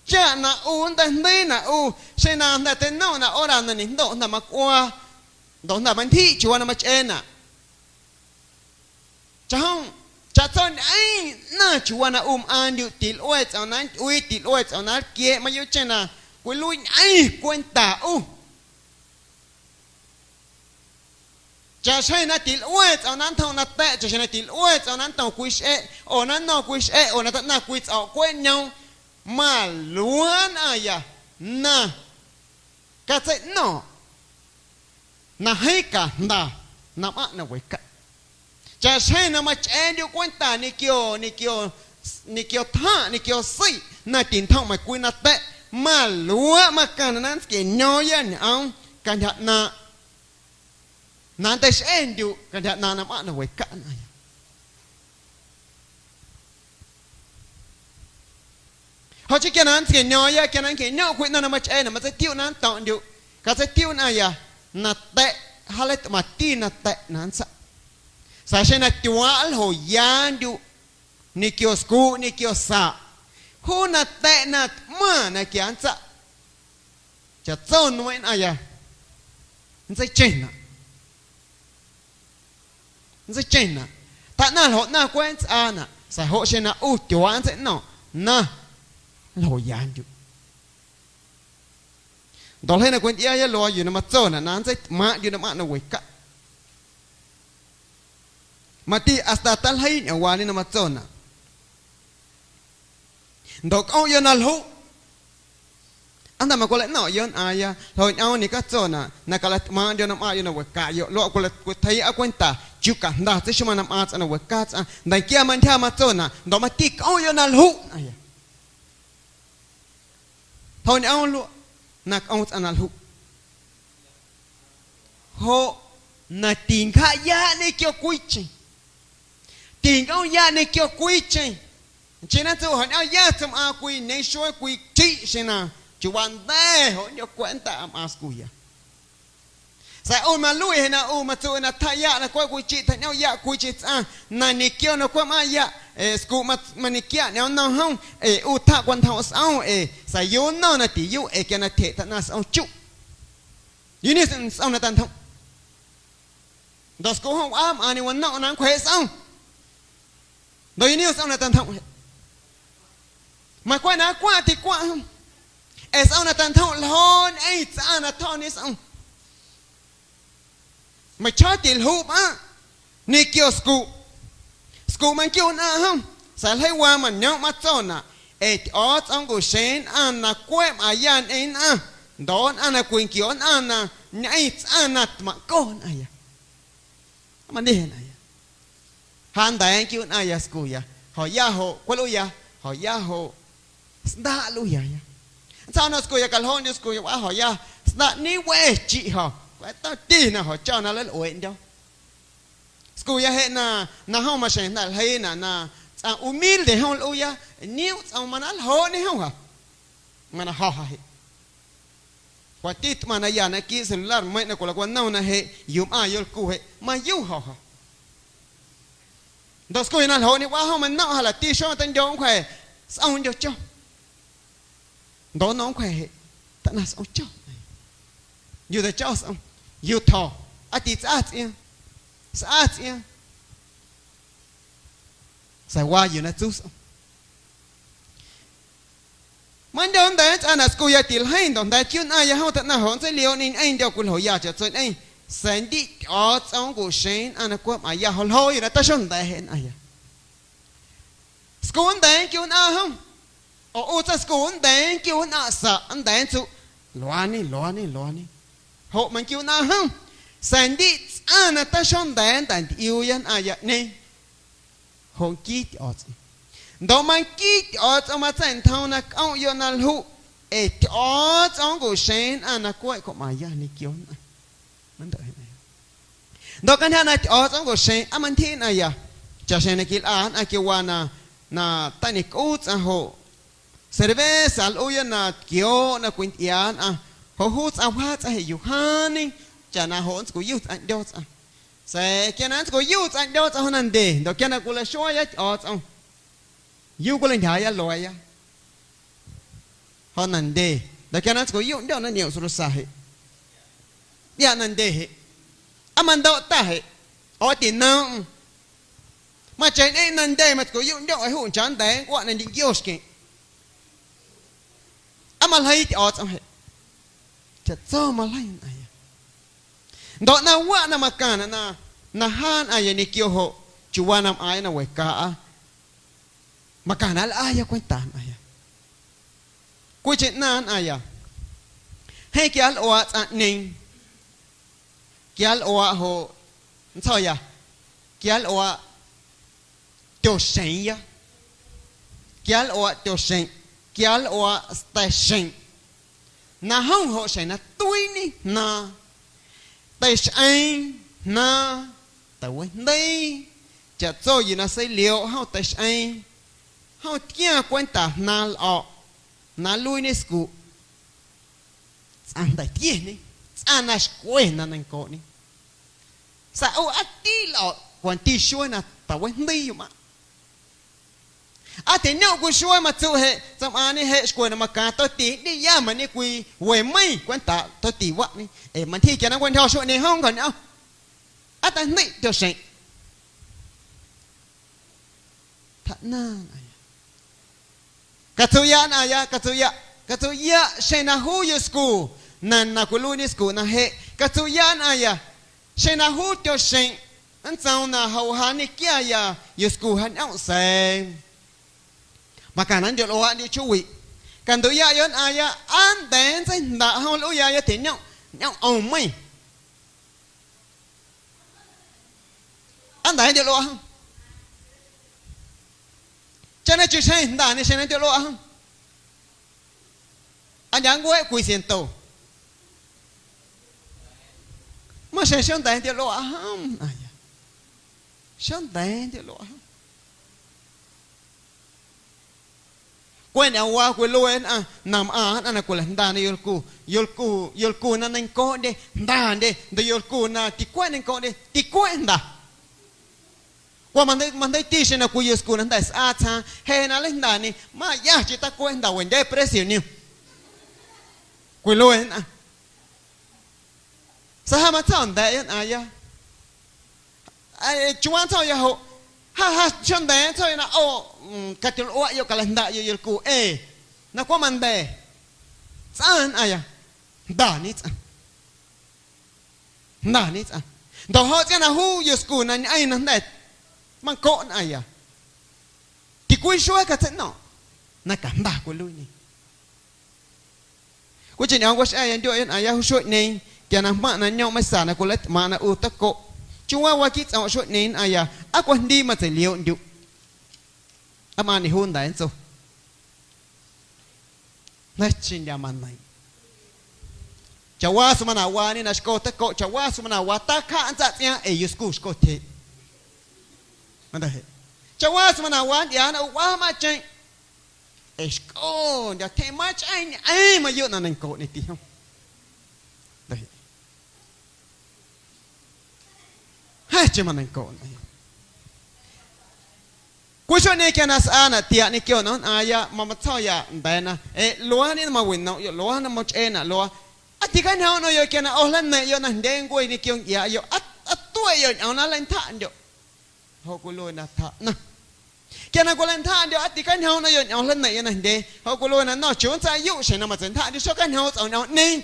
Chaꞌ na ꞌu nnteijndeiinaꞌ ꞌu, xeⁿ na jnda̱ teinomꞌnaꞌ hora na ñejndoꞌ jnda̱ macꞌuaa, ndoꞌ jnda̱ mantyjiꞌ chiuuwaa na machꞌeenaꞌ. Chaꞌjom, chaꞌtso ñꞌeⁿ ꞌnaⁿ chiuuwaa na ꞌu mꞌaaⁿndyuꞌ tilꞌue tsꞌom na ntyꞌuii, tilꞌue tsꞌom na nlquieeꞌ, mayuuꞌcheⁿ na cwiluiiñꞌeⁿ cwenta ꞌu. Chaꞌxjeⁿ na tilꞌue tsꞌom na nntjom nata̱ꞌ, chaꞌxjeⁿ na tilꞌue tsꞌom na nnto̱ⁿ cwii xꞌeꞌ, oo na nno̱ⁿ cwii xꞌeꞌ, oo na taꞌnaⁿ cwii tsꞌo̱ꞌ cweꞌñoom, maluaaꞌ nnꞌaⁿya na catseiꞌno̱ⁿꞌ na jeeⁿ cajnda na mꞌaⁿꞌ na wecaꞌ. Chaꞌxjeⁿ na machꞌeendyuꞌ cwenta ñequio, ñequio, ñequio tjaⁿꞌ, ñequio seiꞌ na tintjom meiⁿcwii nata̱ꞌ, maluaaꞌ macaⁿnaꞌ na nntsquieño̱o̱ⁿya ñꞌoom cantyja ꞌnaaⁿꞌ na nnteixꞌendyuꞌ cantyja ꞌnaaⁿꞌ na mꞌaⁿꞌ na wecaꞌ nnꞌaⁿya. Joꞌ chii quia na nntsquieño̱o̱ⁿya, quia na nncjeꞌñomꞌ cwii ꞌnaⁿ na machꞌeenaꞌ, matseitiuꞌ na nnto̱ⁿꞌndyuꞌ, catseitiuꞌ nnꞌaⁿya nata̱ꞌ, jaa nlaꞌtꞌmaⁿti nata̱ꞌ na nntsaꞌ. Sa̱a̱ xeⁿ na tyuaaꞌ nljoyaandyuꞌ ñequio scuuꞌ ñequio saꞌ, juu nata̱ꞌ na tꞌmaⁿ na quia nntsaꞌ, chaꞌtso nmeiⁿꞌ nnꞌaⁿya nntseicheⁿnaꞌ. Nntseicheⁿnaꞌ, tjaꞌnaⁿ ljoꞌ ꞌnaⁿ cweꞌ nntsꞌaanaꞌ, sa̱a̱ joꞌ xeⁿ na ꞌu tyuaaꞌ nntseiꞌno̱ⁿꞌ na nljoyaandyuꞌ. Ndoꞌ ljeii na cwintyꞌiaaya luaa yuu na matsonaꞌ na nntseitꞌmaaⁿꞌndyuꞌ na mꞌaⁿꞌ na wecaꞌ. Mati hasta taljeii ñꞌoomwaañe na matsonaꞌ. Ndoꞌ cꞌomꞌyoꞌ na ljuꞌ. Aa jnda̱ macwalaꞌno̱ⁿꞌyoꞌ nnꞌaaⁿya, ljoꞌ ñꞌoom ñecatsonaꞌ na calatꞌmaaⁿꞌndyo̱ na mꞌaaⁿꞌyoꞌ na wecaꞌyoꞌ, luaꞌ cwala-, cwitjeiiꞌa cwenta chiuu cajnda tseixmaⁿ na mꞌaaⁿ tsꞌaⁿ na wecaꞌ tsꞌaⁿ, nda̱nquia mantyja matsonaꞌ, ndoꞌ mati cꞌomꞌyoꞌ na ljuꞌ nnꞌaⁿya. Ljoꞌ ñꞌoom luaꞌ na cꞌom tsꞌaⁿ na ljuꞌ. Joꞌ na tincjaaꞌyaꞌ ñequio cwiicheⁿ. Tincꞌomꞌyaꞌ ñequio cwiicheⁿ. Nchii na ntsuꞌ jo̱ñꞌo̱ⁿya tsaⁿmꞌaaⁿ cwii ñeeⁿ xuee cwii chiꞌ xeⁿ na chiuuwaa nda̱ joꞌ ꞌndyoo cweꞌ nnda̱a̱ mꞌaaⁿ scuya. Sa̱a̱ ꞌu maluiꞌ jeꞌ na ꞌu matsuꞌ na tjaꞌyaꞌ na cweꞌ cwii chiꞌ tjaꞌñomꞌyaꞌ cwiicheⁿ tsꞌaⁿ na ñequio na cweꞌ mꞌaaⁿꞌyaꞌ, ee, scuꞌ ma-, mañequiaꞌ ñꞌoom nnom jom, ee, ꞌu tjaꞌ cwantyjomꞌ sꞌom, ee, sa̱a̱ yuu nnom na tiyuꞌ, ee, quia na tyjeꞌ tjaꞌnaⁿ sꞌom chuꞌ. Yuu niom sꞌom na tantjomꞌ. Ndoꞌ scuꞌ jom wꞌaa mꞌaaⁿñe wanomꞌm na nncwjeeꞌ sꞌom. Ndoꞌ yuu niom sꞌom na tantjomꞌ jeꞌ. Macweꞌ na nlcwaⁿ ticwaⁿ jom. Ee sꞌom na tantjomꞌ ljoñꞌeⁿ tsꞌaⁿ na tjo̱ñe sꞌom. Meiⁿchjoo tiljuꞌ mꞌaⁿꞌ ñequio scuꞌ. Scuꞌ manquiu nnꞌaⁿ jom, sa̱a̱ ljeiiwaa mañoomꞌ matsonaꞌ, ee Tyꞌo̱o̱tsꞌom nncuꞌxeeⁿ nnꞌaⁿ na cweꞌ mꞌaⁿya ñꞌeⁿ nnꞌaⁿ, ndoꞌ nnꞌaⁿ na cwinquio nnꞌaⁿ na ñꞌeⁿ tsꞌaⁿ na tmaⁿꞌco nnꞌaⁿya. Mati nnꞌaⁿya. Ja nda̱a̱ nquiu nnꞌaⁿya scuya. Jo̱ya joꞌ, cweꞌ nlꞌuuya, jo̱ya joꞌ, sꞌndaꞌ nlꞌuuyaya. Nntsjo̱o̱ na scuya caljoꞌndyo̱ scuya wꞌaa jo̱ya, sꞌndaꞌ niwe chiꞌ jo̱, cweꞌ tomti na jo̱ cho na nleilꞌueeꞌndyo̱. Scuya jeꞌ na, na jom maxjeⁿ jnda̱ ljeiinaꞌ na tsꞌaⁿ humilde jom nlꞌuuya, niomꞌ tsꞌoom mana nljoꞌñe jom ja. Mana jo̱ ja jeꞌ. Cwati tꞌmaⁿ na ya naquiiꞌ celular meiⁿꞌ na cwilaꞌcwanom na jeꞌ yuu mꞌaaⁿ yolcu jeꞌ mayuuꞌ jo̱ ja. Ndoꞌ scuya na ljoꞌñe wꞌaa jom manomꞌ ja lati xuee teindyo nncwja̱ sꞌomndyo chom. Ndoꞌ nnom nncwja̱ jeꞌ, taꞌnaⁿ sꞌom chom. Yuu ta chom sꞌom, yuu tjo̱, aa titsꞌa tsꞌiaaⁿ, sꞌa tsꞌiaaⁿ. Sa̱a̱ waa yuu na tsu sꞌom. Mandyo nnda̱a̱ nntsꞌaa na scuya tiljeiⁿ ndoꞌ jnda̱a̱ quiu nnꞌaⁿya jom taꞌnaⁿ joꞌ nntseiliooꞌñe ñꞌeⁿndyo̱ cwiljomya chaꞌtso ñꞌeⁿ, sa̱a̱ ndiꞌ Tyꞌo̱o̱tsꞌom nncuꞌxeeⁿ nnꞌaⁿ na cweꞌ mꞌaaⁿya joꞌ ljooꞌ yuu na teixonda̱a̱ jeꞌ nnꞌaⁿya. Scu nnda̱a̱ nnquiu nnꞌaⁿ jom, oo ꞌu tsaⁿ scu nnda̱a̱ nnquiu nnꞌaⁿ saꞌ nnda̱a̱ nntsuꞌ, luaañe, luaañe, luaañe. Joꞌ manquiu nnꞌaⁿ jom, sa̱a̱ ndiꞌ tsꞌaⁿ na teixonda̱a̱ nntaꞌntyꞌiuuya nnꞌaⁿyaꞌñeeⁿ. Joꞌ nquii Tyꞌo̱o̱tsꞌom. Ndoꞌ manquii Tyꞌo̱o̱tsꞌom matsa̱ꞌntjoom na cꞌomꞌyoꞌ na ljuꞌ, ee Tyꞌo̱o̱tsꞌom nncuꞌxeeⁿ nnꞌaⁿ na cweꞌ cwimꞌaaⁿya ñequio nnꞌaⁿ. Mandoꞌ jeꞌ naya. Ndoꞌ cantyja na Tyꞌo̱o̱tsꞌom nncuꞌxeeⁿ aa mantyjiꞌ nnꞌaⁿya, chaꞌxjeⁿ na quilꞌa nnꞌaⁿ quiawaa na, na tañecꞌuu tsꞌaⁿ joꞌ cerveza nlꞌuuya na tquiooꞌ na cwintyꞌiaa nnꞌaⁿ, joꞌ juu tsꞌaⁿ wjaa tsꞌaⁿ jeꞌ yuwjaañe, chaꞌna joꞌ nntscuyuꞌ tsꞌaⁿ ꞌndyoo tsꞌaⁿ. Sa̱a̱ quia na nntscuyuꞌ tsꞌaⁿ ꞌndyoo tsꞌaⁿ joꞌ nandye, ndoꞌ quia na cwilaxuaaya Tyꞌo̱o̱tsꞌom, ¿yuu cwilaꞌntyjaaꞌya luaaꞌya? Joꞌ nandye. Ndoꞌ quia na nntscuyuꞌ ꞌndyoo na niomꞌ srusa jeꞌ, ꞌiaꞌ nandye jeꞌ. Aa mandoꞌ ta jeꞌ, oo tinoomꞌm. Macheⁿ ñꞌeⁿ nandye matscuyuꞌ ꞌndyoo ee juꞌ nchaaꞌ nnda̱a̱ nncꞌuaꞌ na ndyeꞌnquioo xqueⁿꞌ. Aa maljeiiya Tyꞌo̱o̱tsꞌom jeꞌ? Chaꞌtso maljeiiya nnꞌaⁿya. Ndoꞌ na waꞌ na macaⁿnaꞌ na, na jaa nnꞌaⁿya ñequio joꞌ chiuuwaa na mꞌaaⁿya na wecaaꞌa, macaⁿnaꞌ nlꞌaaya cwenta nnꞌaⁿya. Cwiicheⁿ ꞌnaⁿ nnꞌaⁿya, jeeⁿ quia nlꞌuaaꞌ tsꞌaⁿꞌñeeⁿ, quia nlꞌuaaꞌ joꞌ ntsjo̱ya, quia nlꞌuaaꞌ tyoxeeⁿya, quia nlꞌuaaꞌ tyoxeⁿꞌ, quia nlꞌuaaꞌ sta̱xeⁿꞌ. Na jom joꞌ xjeⁿ na tuiiñe jnaaⁿ, teixꞌeeⁿ, jnaaⁿ, ta̱wajndeii, chaꞌtso yuu na seilioꞌ jom teixꞌeeⁿ, jom tquiaaⁿ cwenta jnaaⁿ lꞌo̱ꞌ na nluiiñe scuꞌ. Tsꞌaⁿ jnda̱ tquieñe, tsꞌaⁿ na xcwe na neiⁿncooꞌñe. Sa̱a̱ ꞌu aa tiiꞌ lꞌo̱ꞌ cwanti xuee na ta̱wajndeii yuꞌmaⁿꞌ. Aa tiñomꞌ cwii xuee matsuꞌ jeꞌ tsaⁿmꞌaaⁿñe jeꞌ xcwe na macaaⁿ toti ꞌndiya mañe cwii we meiⁿ cwentaaꞌ toti waꞌñe, ee mantyjiꞌ quia na nncwantyjo̱ xueeꞌñeeⁿ jom nncjañꞌom. Aa tajndeiꞌ tyoxeⁿꞌ. Tjaꞌnaⁿ nnꞌaⁿya. Catsuꞌyaꞌ nnꞌaⁿya, catsuꞌyaꞌ, catsuꞌyaꞌ xeⁿ na juu yuscu na, na cwiluiiñe scuꞌ na jeꞌ. Catsuꞌyaꞌ nnꞌaⁿya xeⁿ na juu tyoxeⁿꞌ nntsoom na joꞌ ja nñequiaya yuscu ja ñꞌomꞌ sa̱a̱ macaⁿnaꞌ nndyoꞌluaaꞌndyuꞌ chjoowiꞌ. Canduꞌyaꞌyoꞌ nnꞌaⁿya aa nnda̱a̱ nntseijndaꞌ jom nlꞌuuyaya tiñomꞌ ñꞌomꞌ ꞌom meiⁿ. Aa nda̱a̱ nndyoꞌluaꞌ jom. Chaꞌ na chuxjeⁿ jndañe xeⁿ na nndyoꞌluaꞌ jom. Aa ndyaꞌ nncueeꞌ cwii ciento. Maxjeⁿ xonda̱a̱ nndyoꞌluaꞌ jom nnꞌaⁿya. Xonda̱a̱ nndyoꞌluaꞌ jom. Cweꞌ ñꞌoomwaa cwilue nnꞌaⁿ na mꞌaⁿ nnꞌaⁿ na cwilajndana yolcu, yolcu, yolcu na neiⁿncooꞌndye, jndandye, ndoꞌ yolcu na ticweꞌ neiⁿncooꞌndye, ticweꞌ jnda. Cwa majndei-, majndeiiti xeⁿ na cwii yuscu na jnda̱ sꞌaa tsjaaⁿ, jeꞌ na nleijndañe, mayachii tacueꞌ jnda wendye precio niom. Cwilue nnꞌaⁿ. Sa̱a̱ ja matsa̱ꞌnda̱ꞌya nnꞌaaⁿya. Ee, chiuuwaa ntsjo̱ya joꞌ, ja, ja xonda̱a̱ ntsjo̱ya na ꞌo, mm, catyolꞌuaꞌyoꞌ, calajndaꞌyoꞌ yolcu, ee, na cweꞌ manda̱ tsꞌaⁿ nnꞌaⁿya, jndañe tsꞌaⁿ. Jndañe tsꞌaⁿ. Ndoꞌ joꞌ tsꞌiaaⁿ na juu yuscu na ñꞌeⁿ na jnda̱ mancoꞌ nnꞌaⁿya, ticwii xuee catseiꞌno̱ⁿꞌ na cajnda cwiluiiñe. Cwiicheⁿ ñꞌoom cwaxꞌa̱ya ndyueeꞌya nnꞌaⁿya juu xueeꞌñeeⁿ, quia na jmaⁿ na ñoomꞌ meisa na cwileitꞌmaaⁿꞌ na ꞌu tacoꞌ. Chiuuwaa waa quiiꞌ tsꞌomꞌ xueeꞌñeeⁿ nnꞌaⁿya, aa cwajndii matseilioꞌndyuꞌ. Aa mꞌaaⁿ ñejuu nda̱a̱ nntso. Jnda̱cheⁿ ndyaꞌ maneiⁿ. Chaꞌwaa semana waañe na xco tacoꞌ, chaꞌwaa semana waa tacjaꞌ nntsaꞌ tsꞌiaaⁿ ee yuscu xco tyjeꞌ. Manda̱ jeꞌ. Chaꞌwaa semana waa ntyꞌiaana ꞌu wꞌaa macheⁿ. Ee xco ndyaꞌ tyjeꞌ machꞌeeñꞌeⁿ mayuuꞌ na neiⁿncoꞌñeti jom. Nda̱ jeꞌ. Jeeⁿcheⁿ maneiⁿncoꞌ nnꞌaⁿya. Cwii xueeꞌñeeⁿ quia na sꞌaanaꞌ tiaꞌ ñequio nꞌomꞌnnꞌaaⁿya, mamatsa̱ya nda̱a̱na, ee luaañe na mawinomꞌyoꞌ, luaañe na machꞌeenaꞌ, luaa. Aa ticjaañjoomꞌ nꞌomꞌyoꞌ quia na ꞌo jlaꞌneiⁿꞌyoꞌ najndyee ncuee ñequio ncꞌiaaꞌyoꞌ, aa, aa tueꞌyoꞌ ñꞌoom na nleintjaꞌndyoꞌ. Joꞌ cwiluena tjaꞌnaⁿ. Quia na cwilaꞌntjaꞌndyoꞌ, aa ticjaañjoomꞌ nꞌomꞌyoꞌ ñꞌoom jlaꞌneiⁿꞌyoꞌ najndyee, joꞌ cwiluena nno̱ⁿ chuu nntsaꞌyuꞌ xjeⁿ na matseintyjaꞌndyoꞌ xocjaañjoomꞌ tsꞌom ñꞌoomꞌñeeⁿ.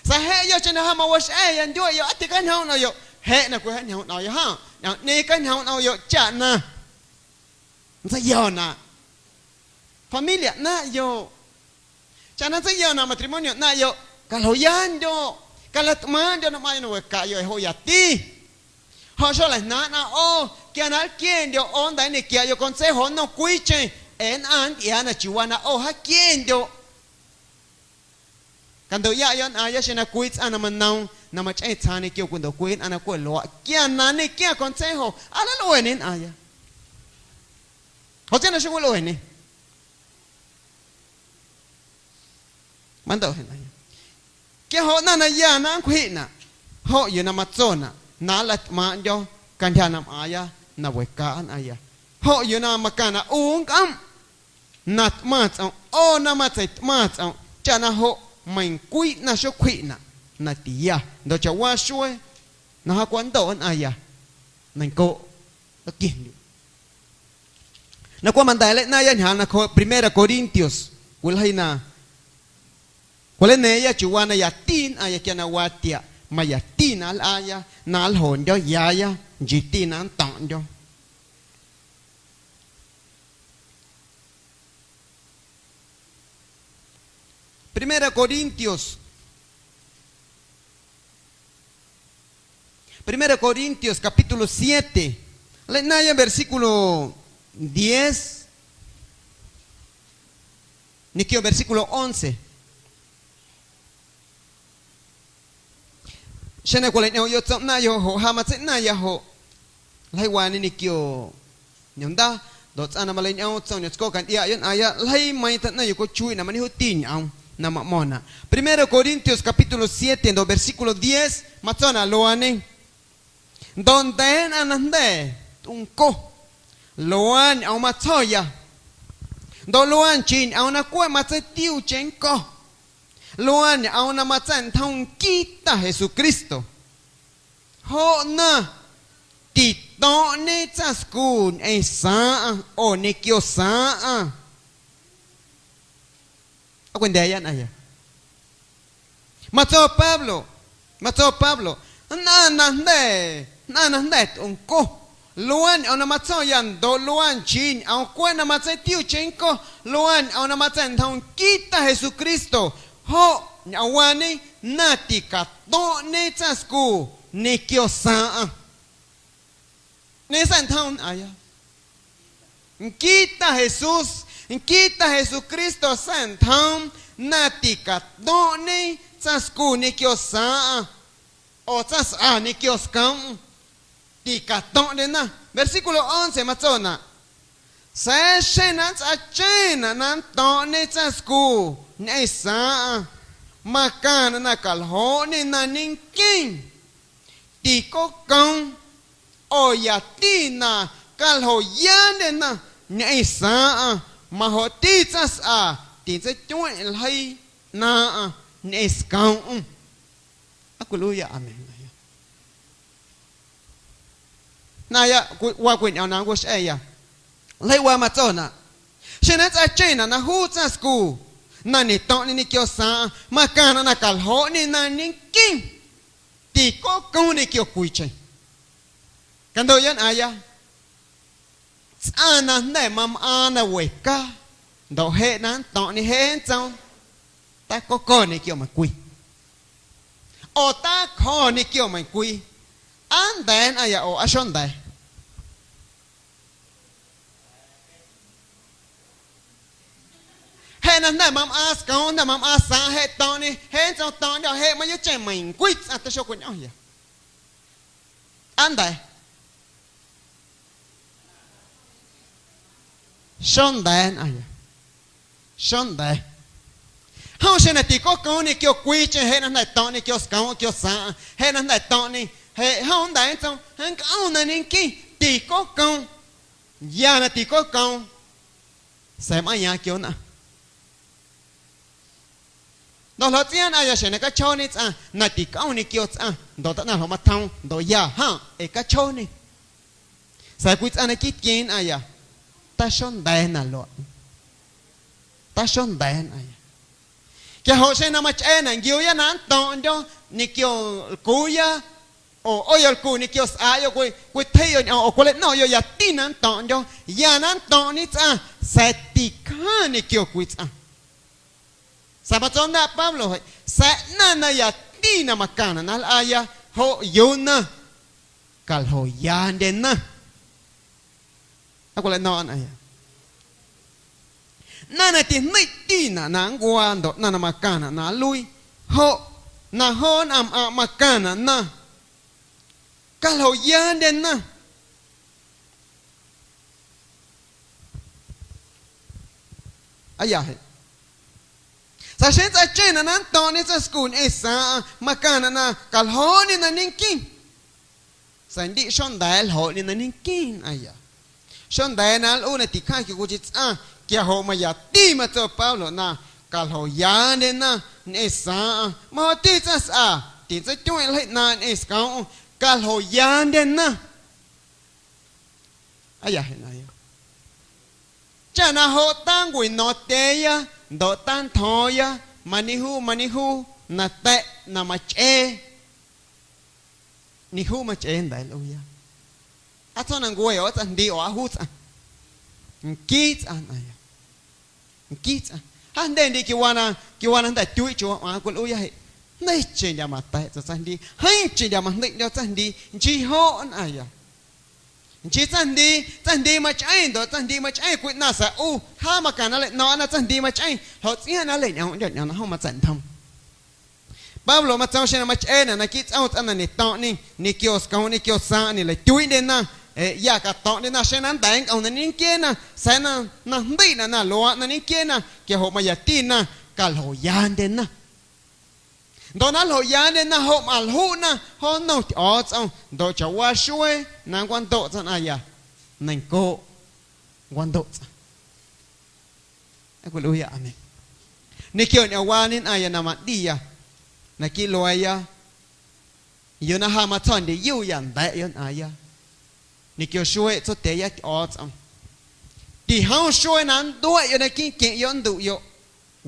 Sa̱a̱ jeꞌ yocheⁿ na ja mawaxꞌa̱ya ndyueꞌyoꞌ, aa ticjaañjoomꞌ nꞌomꞌyoꞌ, jeꞌ na cwijaañjoomꞌ nꞌomꞌyoꞌ jom, ñꞌoomꞌñeeⁿ cjaañjoomꞌ nꞌomꞌyoꞌ chaꞌ na nntseiyona familia ꞌnaⁿꞌyoꞌ. Chaꞌ na nntseiyona matrimonio ꞌnaⁿꞌyoꞌ, caljoyandyoꞌ, calaꞌtꞌmaaⁿꞌndyoꞌ na mꞌaaⁿyoꞌ na wecaꞌyoꞌ ee joꞌ yati. Joꞌ xolaꞌjnaaⁿꞌ ꞌo quia na nlquiendyoꞌ ꞌo nnda̱a̱ nñequiaꞌyoꞌ consejo nnom cwiicheⁿ ee nnꞌaⁿ nntyꞌiaana chiuu waa na ꞌo jaaquieendyoꞌ. Candoꞌyaꞌyoꞌ nnꞌaaⁿya xeⁿ na cwii tsꞌaⁿ na manoom na machꞌeⁿ tsjaaⁿ ñequio cwii ndoꞌ cwii nnꞌaⁿ na cweꞌ luaaꞌ quia na nñequiaⁿ consejo, aa nlꞌueñe nnꞌaaⁿya. Joꞌ tsꞌiaaⁿ na xocwilueñe. Mandoꞌ jeꞌ na ya. Quia joꞌ ꞌnaⁿ na ya na nncwjiꞌnaꞌ, joꞌ yuu na matsonaꞌ na nlatꞌmaaⁿꞌndyo̱ cantyja na mꞌaaⁿya na wecaaꞌ nnꞌaⁿya. Joꞌ yuu na macaⁿnaꞌ ꞌu nncꞌomꞌ na tꞌmaⁿ tsꞌom, ꞌo na matseitꞌmaⁿ tsꞌom, chaꞌ na joꞌ meiⁿcwii ꞌnaⁿ xocwjiꞌnaꞌ na tiya, ndoꞌ chaꞌwaa xuee na jaacwandoꞌ nnꞌaⁿya, neiⁿncoꞌ nlquiendyuꞌ. Na cweꞌ manda̱a̱ nleiꞌnaaⁿya ñjaaⁿ nacjooꞌ Primera Corintios, cwiljeii na cwilaꞌñeeⁿya chiuu waa na yati nnꞌaⁿya quia na waa tiaꞌ, mayati na nlꞌaaya na nljondyo̱ yaaya, nchiiti na nnto̱ⁿꞌndyo̱. Primera Corintios. Primera Corintios capítulo siete. Nleiꞌnaaⁿya versículo diez ñequio versículo once. Xeⁿ na cwilaꞌñꞌoomꞌyoꞌ tsom ꞌnaⁿꞌyoꞌ joꞌ ja matseiꞌnaⁿya joꞌ ljeiiwaañe ñequio ñomnda, ndoꞌ tsꞌaⁿ na maleiñꞌoom tsom ñomtsco cantyꞌiaꞌyoꞌ nnꞌaaⁿya, ljeimeiiⁿ tjaꞌnaⁿ yocochuiiꞌnaꞌ mañejuuti ñꞌoom na maꞌmo̱ⁿnaꞌ. Primero Corintios capítulo siete ndoꞌ versículo diez matsonaꞌ luaañe: Ndoꞌ nda̱a̱ nnꞌaⁿ na jnda̱ tꞌunco, luaa ñꞌoom matsjo̱ya, ndoꞌ luaa nchii ñꞌoom na cweꞌ matseitiuucheⁿ nnco̱, luaa ñꞌoom na matsa̱ꞌntjoom nquii Ta Jesucristo. Joꞌ na tito̱ⁿꞌñe tsaⁿscu ñꞌeⁿ saaⁿꞌaⁿ oo ñequio saaⁿꞌaⁿ. Aa cwindya̱a̱ya nnꞌaⁿya. Matso Pablo, matso Pablo: Nnꞌaⁿ na jnda̱, nnꞌaⁿ na jnda̱ tꞌunco, luaa ñꞌoom na matsjo̱ya ndoꞌ luaa nchii ñꞌoom cweꞌ na matseitiuucheⁿ nnco̱, luaa ñꞌoom na matsa̱ꞌntjoom nquii Ta Jesucristo, joꞌ ñꞌoomwaañe na ticato̱ⁿꞌñe tsaⁿscu ñequio saaⁿꞌaⁿ. ¿Ꞌñeeⁿ sa̱ꞌntjoom nnꞌaaⁿya? Nquii Ta Jesús, nquii Ta Jesucristo sa̱ꞌntjoom na ticato̱ⁿꞌñe tsaⁿscu ñequio saaⁿꞌaⁿ oo tsaⁿsꞌa ñequio scoomꞌm. Ticato̱ⁿꞌndyena. Versículo once matsonaꞌ: Sa̱a̱ xeⁿ na nntsꞌaacheⁿnaꞌ na nnto̱ⁿꞌñe tsaⁿscu ñꞌeⁿ saaⁿꞌaⁿ, macaⁿnaꞌ na caljo̱o̱ꞌñe na ñenqueⁿ, ticocoom, oo yati na caljoyaandyena ñꞌeⁿ saaⁿꞌaⁿ, majoꞌti tsaⁿsꞌa tintseityeⁿꞌ ljeii ꞌnaaⁿꞌaⁿ ñꞌeⁿ scoomꞌm. Aa cwiluiiya amén. Ꞌnaⁿya waa cwiñꞌoom na nncua̱xꞌa̱ya. Ljeiiꞌ waa matsonaꞌ: Xeⁿ na nntsꞌaacheⁿnaꞌ na juu tsaⁿscu na ñeto̱ⁿꞌñe ñequio saaⁿꞌaⁿ, macaⁿnaꞌ na caljo̱o̱ꞌñe na ñenqueⁿ, ticocoom ñequio cwiicheⁿ. Candoꞌya nnꞌaaⁿya. Tsꞌaⁿ na jnda̱ mamꞌaaⁿ na we ca, ndoꞌ jeꞌ na nnto̱ⁿꞌñe jeꞌ nntsoom: Tacoco ñequio meiⁿcwii, oo tacjo̱ ñequio meiⁿcwii. ¿Aa nnda̱a̱ nnꞌaⁿya oo aa xonda̱a̱? Jeꞌ na jnda̱ mamꞌaaⁿ scoom, jnda̱ mamꞌaaⁿ saaⁿꞌ, jeꞌ to̱ⁿꞌñe jeꞌ nntsoom to̱ⁿꞌndyo̱ jeꞌ mayuuꞌcheⁿ meiⁿcwii tsꞌaⁿ teixocwiñꞌo̱ⁿya. ¿Aa nnda̱a̱? Xonda̱a̱ nnꞌaⁿya. Xonda̱a̱. Jom xeⁿ na ticocoom ñequio cwiicheⁿ jeꞌ na jnda̱ to̱ⁿꞌñe quio scoom quio saaⁿꞌaⁿ, jeꞌ na jnda̱ to̱ⁿꞌñe jeꞌ jom nnda̱a̱ nntsoom: Nncꞌom na ñenqueⁿ, ticocoom. Ya na ticocoom, sa̱a̱ mꞌaaⁿyaaⁿ quio nnꞌaⁿ. Ndoꞌ ljoꞌ tsꞌiaaⁿ nnꞌaⁿya xjeⁿ na cachjooñe tsꞌaⁿ na ticꞌom ñequio tsꞌaⁿ ndoꞌ taꞌnaⁿ ljoꞌ matjoom ndoꞌ ya jom ee cachjooñe. Sa̱a̱ cwii tsꞌaⁿ naquiiꞌ tqueⁿ nnꞌaⁿya taxonda̱a̱ na luaꞌ. Taxonda̱a̱ nnꞌaⁿya. Quia joꞌ xeⁿ na machꞌeenaꞌ nquiuuya na nnto̱ⁿꞌndyo̱ ñequio lcuuya, oo ꞌo yolcu ñequio sꞌaaꞌyoꞌ cwi-, cwitjeiꞌyoꞌ ñꞌoom oo cwilaꞌno̱ⁿꞌyoꞌ yati na nnto̱ⁿꞌndyo̱, ya na nnto̱ⁿꞌñe tsꞌaⁿ, sa̱a̱ ticjaⁿ ñequio cwii tsꞌaⁿ. Sa̱a̱ matso jnda̱ Pablo jeꞌ, sa̱a̱ ꞌnaⁿ na yati na macaⁿnaꞌ na nlꞌaaya, joꞌ yuu na caljoyandyena. Aa cwilaꞌno̱o̱ⁿꞌa nnꞌaⁿya. Ꞌnaⁿ na tijndeiꞌtinaꞌ na nncuaa ndoꞌ ꞌnaⁿ na macaⁿnaꞌ na nluii, joꞌ na joo nnꞌaⁿmꞌaⁿꞌ macaⁿnaꞌ na caljoyandyena. Aa ya jeꞌ. Sa̱a̱ xeⁿ nntsꞌaacheⁿnaꞌ na nnto̱ⁿꞌñe tsaⁿscu ñꞌeⁿ saaⁿꞌaⁿ, macaⁿnaꞌ na caljoñe na ñenqueⁿ. Sa̱a̱ ndiꞌ xonda̱a̱ nljoꞌñe na ñenqueⁿ nnꞌaⁿya. Xonda̱a̱ na nlꞌuu na ticjaⁿ quia cwiicheⁿ tsꞌaⁿ, quia joꞌ mayati matso Pablo na caljoyandyena ñꞌeⁿ saaⁿꞌaⁿ. Majoꞌti tsaⁿsꞌa, tintseityueeⁿ ljeii ꞌnaaⁿꞌ ñꞌeⁿ scoomꞌm, caljoyandyena. Aa ya jeꞌ na ya. Chaꞌ na joꞌ tancuino̱o̱ⁿtyeeⁿya ndoꞌ tantjo̱o̱ⁿya, mañejuu mañejuu na ta̱ꞌ na machꞌee. Ñejuu machꞌee nda̱a̱ nlꞌuuya. Aa tsjo̱ꞌ na ncueeꞌ oo aa tsaⁿjndii oo aa juu tsꞌaⁿ. Nquii tsꞌaⁿ nnꞌaⁿya. Nquii tsꞌaⁿ. Jaa jndyendye quiwaa na, quiwaa na jnda̱ tyuiiꞌ chiuuwaa mꞌaaⁿ cwilaꞌyuuya jeꞌ. Jndeecheⁿndyaꞌ mata̱a̱ tsaⁿ tsaⁿjndii, jeeⁿcheⁿndyaꞌ majndeiꞌndyo̱ tsaⁿjndii, nchii joꞌ nnꞌaⁿya. Nchii tsaⁿjndii, tsaⁿjndii machꞌeⁿ ndoꞌ tsaⁿjndii machꞌeⁿ cwii ꞌnaⁿ sa̱a̱ ꞌu jaa macaⁿnaꞌ nleiꞌno̱o̱ⁿꞌa na tsaⁿjndii machꞌeⁿ, ljoꞌ tsꞌiaaⁿꞌ na nleiñꞌoomꞌndyo̱ ñꞌoom na jom matsa̱ꞌntjoom. Pablo matsoom xeⁿ na machꞌeenaꞌ naquiiꞌ tsꞌoom tsꞌaⁿ na ñeto̱ⁿꞌñe ñequio scoom ñequio saaⁿꞌ ñeleityuiiꞌndyena, ee, ya cato̱ⁿꞌndyena xeⁿ na nnda̱a̱ nncꞌom na ñenquiena, sa̱a̱ na, na jndeiꞌnaꞌ na luaaꞌ na ñenquiena, quia joꞌ mayati na caljoyandyena. Ndoꞌ na nljoꞌyandyena joꞌ mꞌaⁿ ljuꞌna jo nnom Tyꞌo̱o̱tsꞌom ndoꞌ chaꞌwaa xuee na nncwandoꞌ tsaⁿ nnꞌaⁿya, neiⁿncooꞌ nncwandoꞌ tsꞌaⁿ. Aa cwilaꞌyuuya amén. Ñequio ñꞌoomwaañe nnꞌaⁿya na maꞌndiya naquiiꞌ lueeya, yuu na ja matsa̱ꞌndyeyuya nda̱a̱ꞌyoꞌ nnꞌaaⁿya ñequio xueeꞌ tsotyeeya Tyꞌo̱o̱tsꞌom. Tijoom xuee na nntueꞌyoꞌ naquiiꞌ queⁿꞌyoꞌ nnduꞌyoꞌ,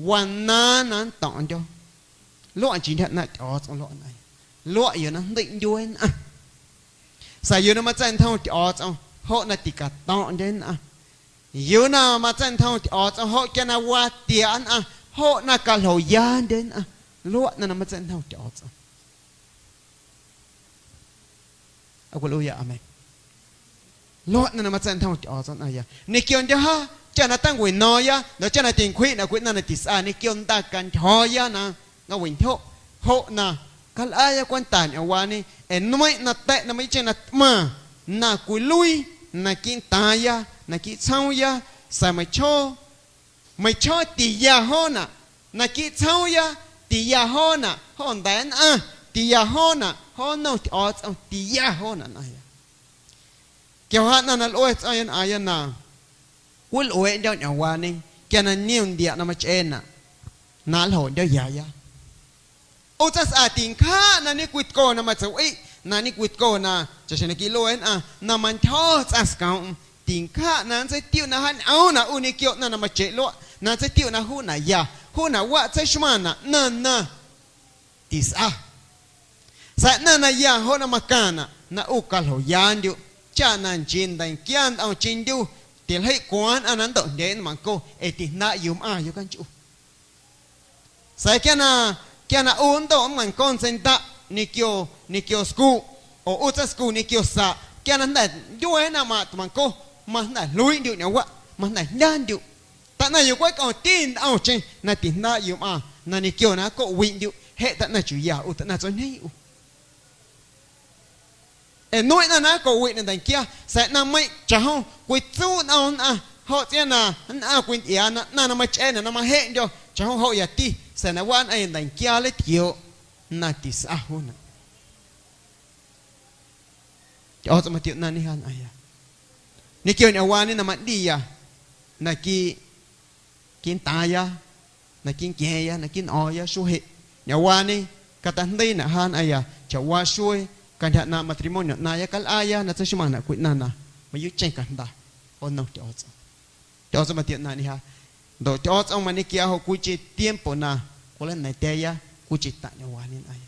wanaaⁿ na nnto̱ⁿꞌndyo̱. Luaꞌ nchii ntyja ꞌnaaⁿꞌ Tyꞌo̱o̱tsꞌom luaꞌ nnꞌaⁿya. Luaꞌ yuu na jndeiꞌndyuee nnꞌaⁿ. Sa̱a̱ yuu na matsa̱ꞌntjoom Tyꞌo̱o̱tsꞌom joꞌ na ticato̱ⁿꞌndye nnꞌaⁿ. Yuu na matsa̱ꞌntjoom Tyꞌo̱o̱tsꞌom joꞌ quia na watiaꞌ nnꞌaⁿ, joꞌ na caljoyandye nnꞌaⁿ. Luaꞌ ꞌnaⁿ na matsa̱ꞌntjoom Tyꞌo̱o̱tsꞌom. Aa cwilaꞌyuuya amén. Luaꞌ ꞌnaⁿ na matsa̱ꞌntjoom Tyꞌo̱o̱tsꞌom nnꞌaⁿya. Ñequio ndyo̱ jaa, cha na tancuino̱o̱ⁿya ndoꞌ cha na tincwjiꞌnaꞌ cwii ꞌnaⁿ na tisꞌa ñequio ndacantyjo̱o̱ⁿya na nncjaawiꞌntyjo̱ꞌ, joꞌ na calꞌaaya cwenta ñꞌoomwaañe, ee nmeiⁿꞌ na ta̱ꞌ na mayuuꞌcheⁿ na tꞌmaⁿ na cwiluii naquiiꞌ ntaaⁿya, naquiiꞌ tsjoomya, sa̱a̱ meiⁿchjoo, meiⁿchjoo tiya joonaꞌ, naquiiꞌ tsjoomya tiya joonaꞌ, jo nda̱a̱ nnꞌaⁿ tiya joonaꞌ, jo nnom Tyꞌo̱o̱tsꞌom tiya joonaꞌ nnꞌaⁿya. Quia joꞌ ꞌnaⁿ na lꞌue tsꞌo̱ⁿya nnꞌaaⁿya na cwilꞌueeꞌndyo̱ ñꞌoomwaañe quia na niom ndiaꞌ na machꞌeenaꞌ na nljoꞌndyo̱yaya. ꞌU tsaⁿsꞌa tincjaaꞌ na ñecwitco na matsa̱wꞌiꞌ, na ñecwitco na chaꞌxjeⁿ na quilue nnꞌaⁿ na mantyjo̱ tsꞌaⁿ scoomꞌm, tincjaaꞌ na nntseitiuꞌ na jaañꞌoomnaꞌ ꞌu ñequio ꞌnaⁿ na macheꞌ luaꞌ, na nntseitiuꞌ na juunaꞌ ya, juunaꞌ waꞌ tseixmaⁿnaꞌ ꞌnaⁿ na tisꞌa. Sa̱a̱ ꞌnaⁿ na ya joꞌ na macaⁿnaꞌ na ꞌu caljoyandyuꞌ, chaꞌ na nchii ndeiⁿnquia ntꞌomcheⁿndyu tiljeiꞌ cwaaⁿ nnꞌaⁿ na nntoꞌjndyeeꞌ nmaⁿnco ee tijndaaꞌ yuu mꞌaaⁿ yocanchꞌu. Sa̱a̱ quia na, quia na ꞌu nntoꞌ nmaⁿnco ntseindaꞌ ñequio, ñequio scuꞌ, oo ꞌu tsaⁿscu ñequio saꞌ, quia na jnda̱ ndyuee na maꞌ tmaⁿnco, majnda̱ jluiiꞌndyuꞌ ñꞌoomwaꞌ, majnda̱ jndyandyuꞌ. Taꞌnaⁿ yuu cweꞌ cꞌomti ntꞌomcheⁿ na tijndaaꞌ yuu mꞌaaⁿ na ñequio na ncoꞌwiꞌndyuꞌ, jeꞌ taꞌnaⁿ chiuu ya ꞌu taꞌnaⁿ tsoñjeeⁿ ꞌu. Ee nueⁿꞌ ꞌnaⁿ na ncoꞌwiꞌnaꞌ nda̱nquia, sa̱a̱ ꞌnaⁿmeiⁿꞌ chaꞌjom cwitsuuꞌ nꞌom nnꞌaⁿ, joꞌ tsꞌiaaⁿ na nnꞌaⁿ cwintyꞌiaana ꞌnaⁿ na machꞌeenaꞌ na majeꞌndyo̱ chaꞌjom joꞌ yati, sa̱a̱ na waꞌ nnꞌaⁿya nda̱nquia nleitquiooꞌ na tisꞌa juunaꞌ. Tyꞌo̱o̱tsꞌom matioꞌnaⁿñe ja nnꞌaⁿya. Ñequio ñꞌoomwaañe na maꞌndiya naquiiꞌ quiiꞌntaaⁿya, naquiiꞌ nquia̱a̱ⁿya, naquiiꞌ nꞌo̱o̱ⁿya xuee jeꞌ. Ñꞌoomwaañe catajndiinaꞌ jaa nnꞌaⁿya chaꞌwaa xuee cantyja ꞌnaaⁿꞌ matrimonio ꞌnaaⁿya calꞌaaya na tseixmaⁿnaꞌ cwii ꞌnaⁿ na mayuuꞌcheⁿ cajnda joo nnom Tyꞌo̱o̱tsꞌom. Tyꞌo̱o̱tsꞌom matioꞌnaaⁿꞌñe ja. Ndoꞌ Tyꞌo̱o̱tsꞌom mañequiaa joꞌ cwiicheⁿ tiempo na cwilaꞌna̱a̱ⁿtya̱a̱ya cwiicheⁿ taⁿꞌ ñꞌoomwaañe nnꞌaⁿya.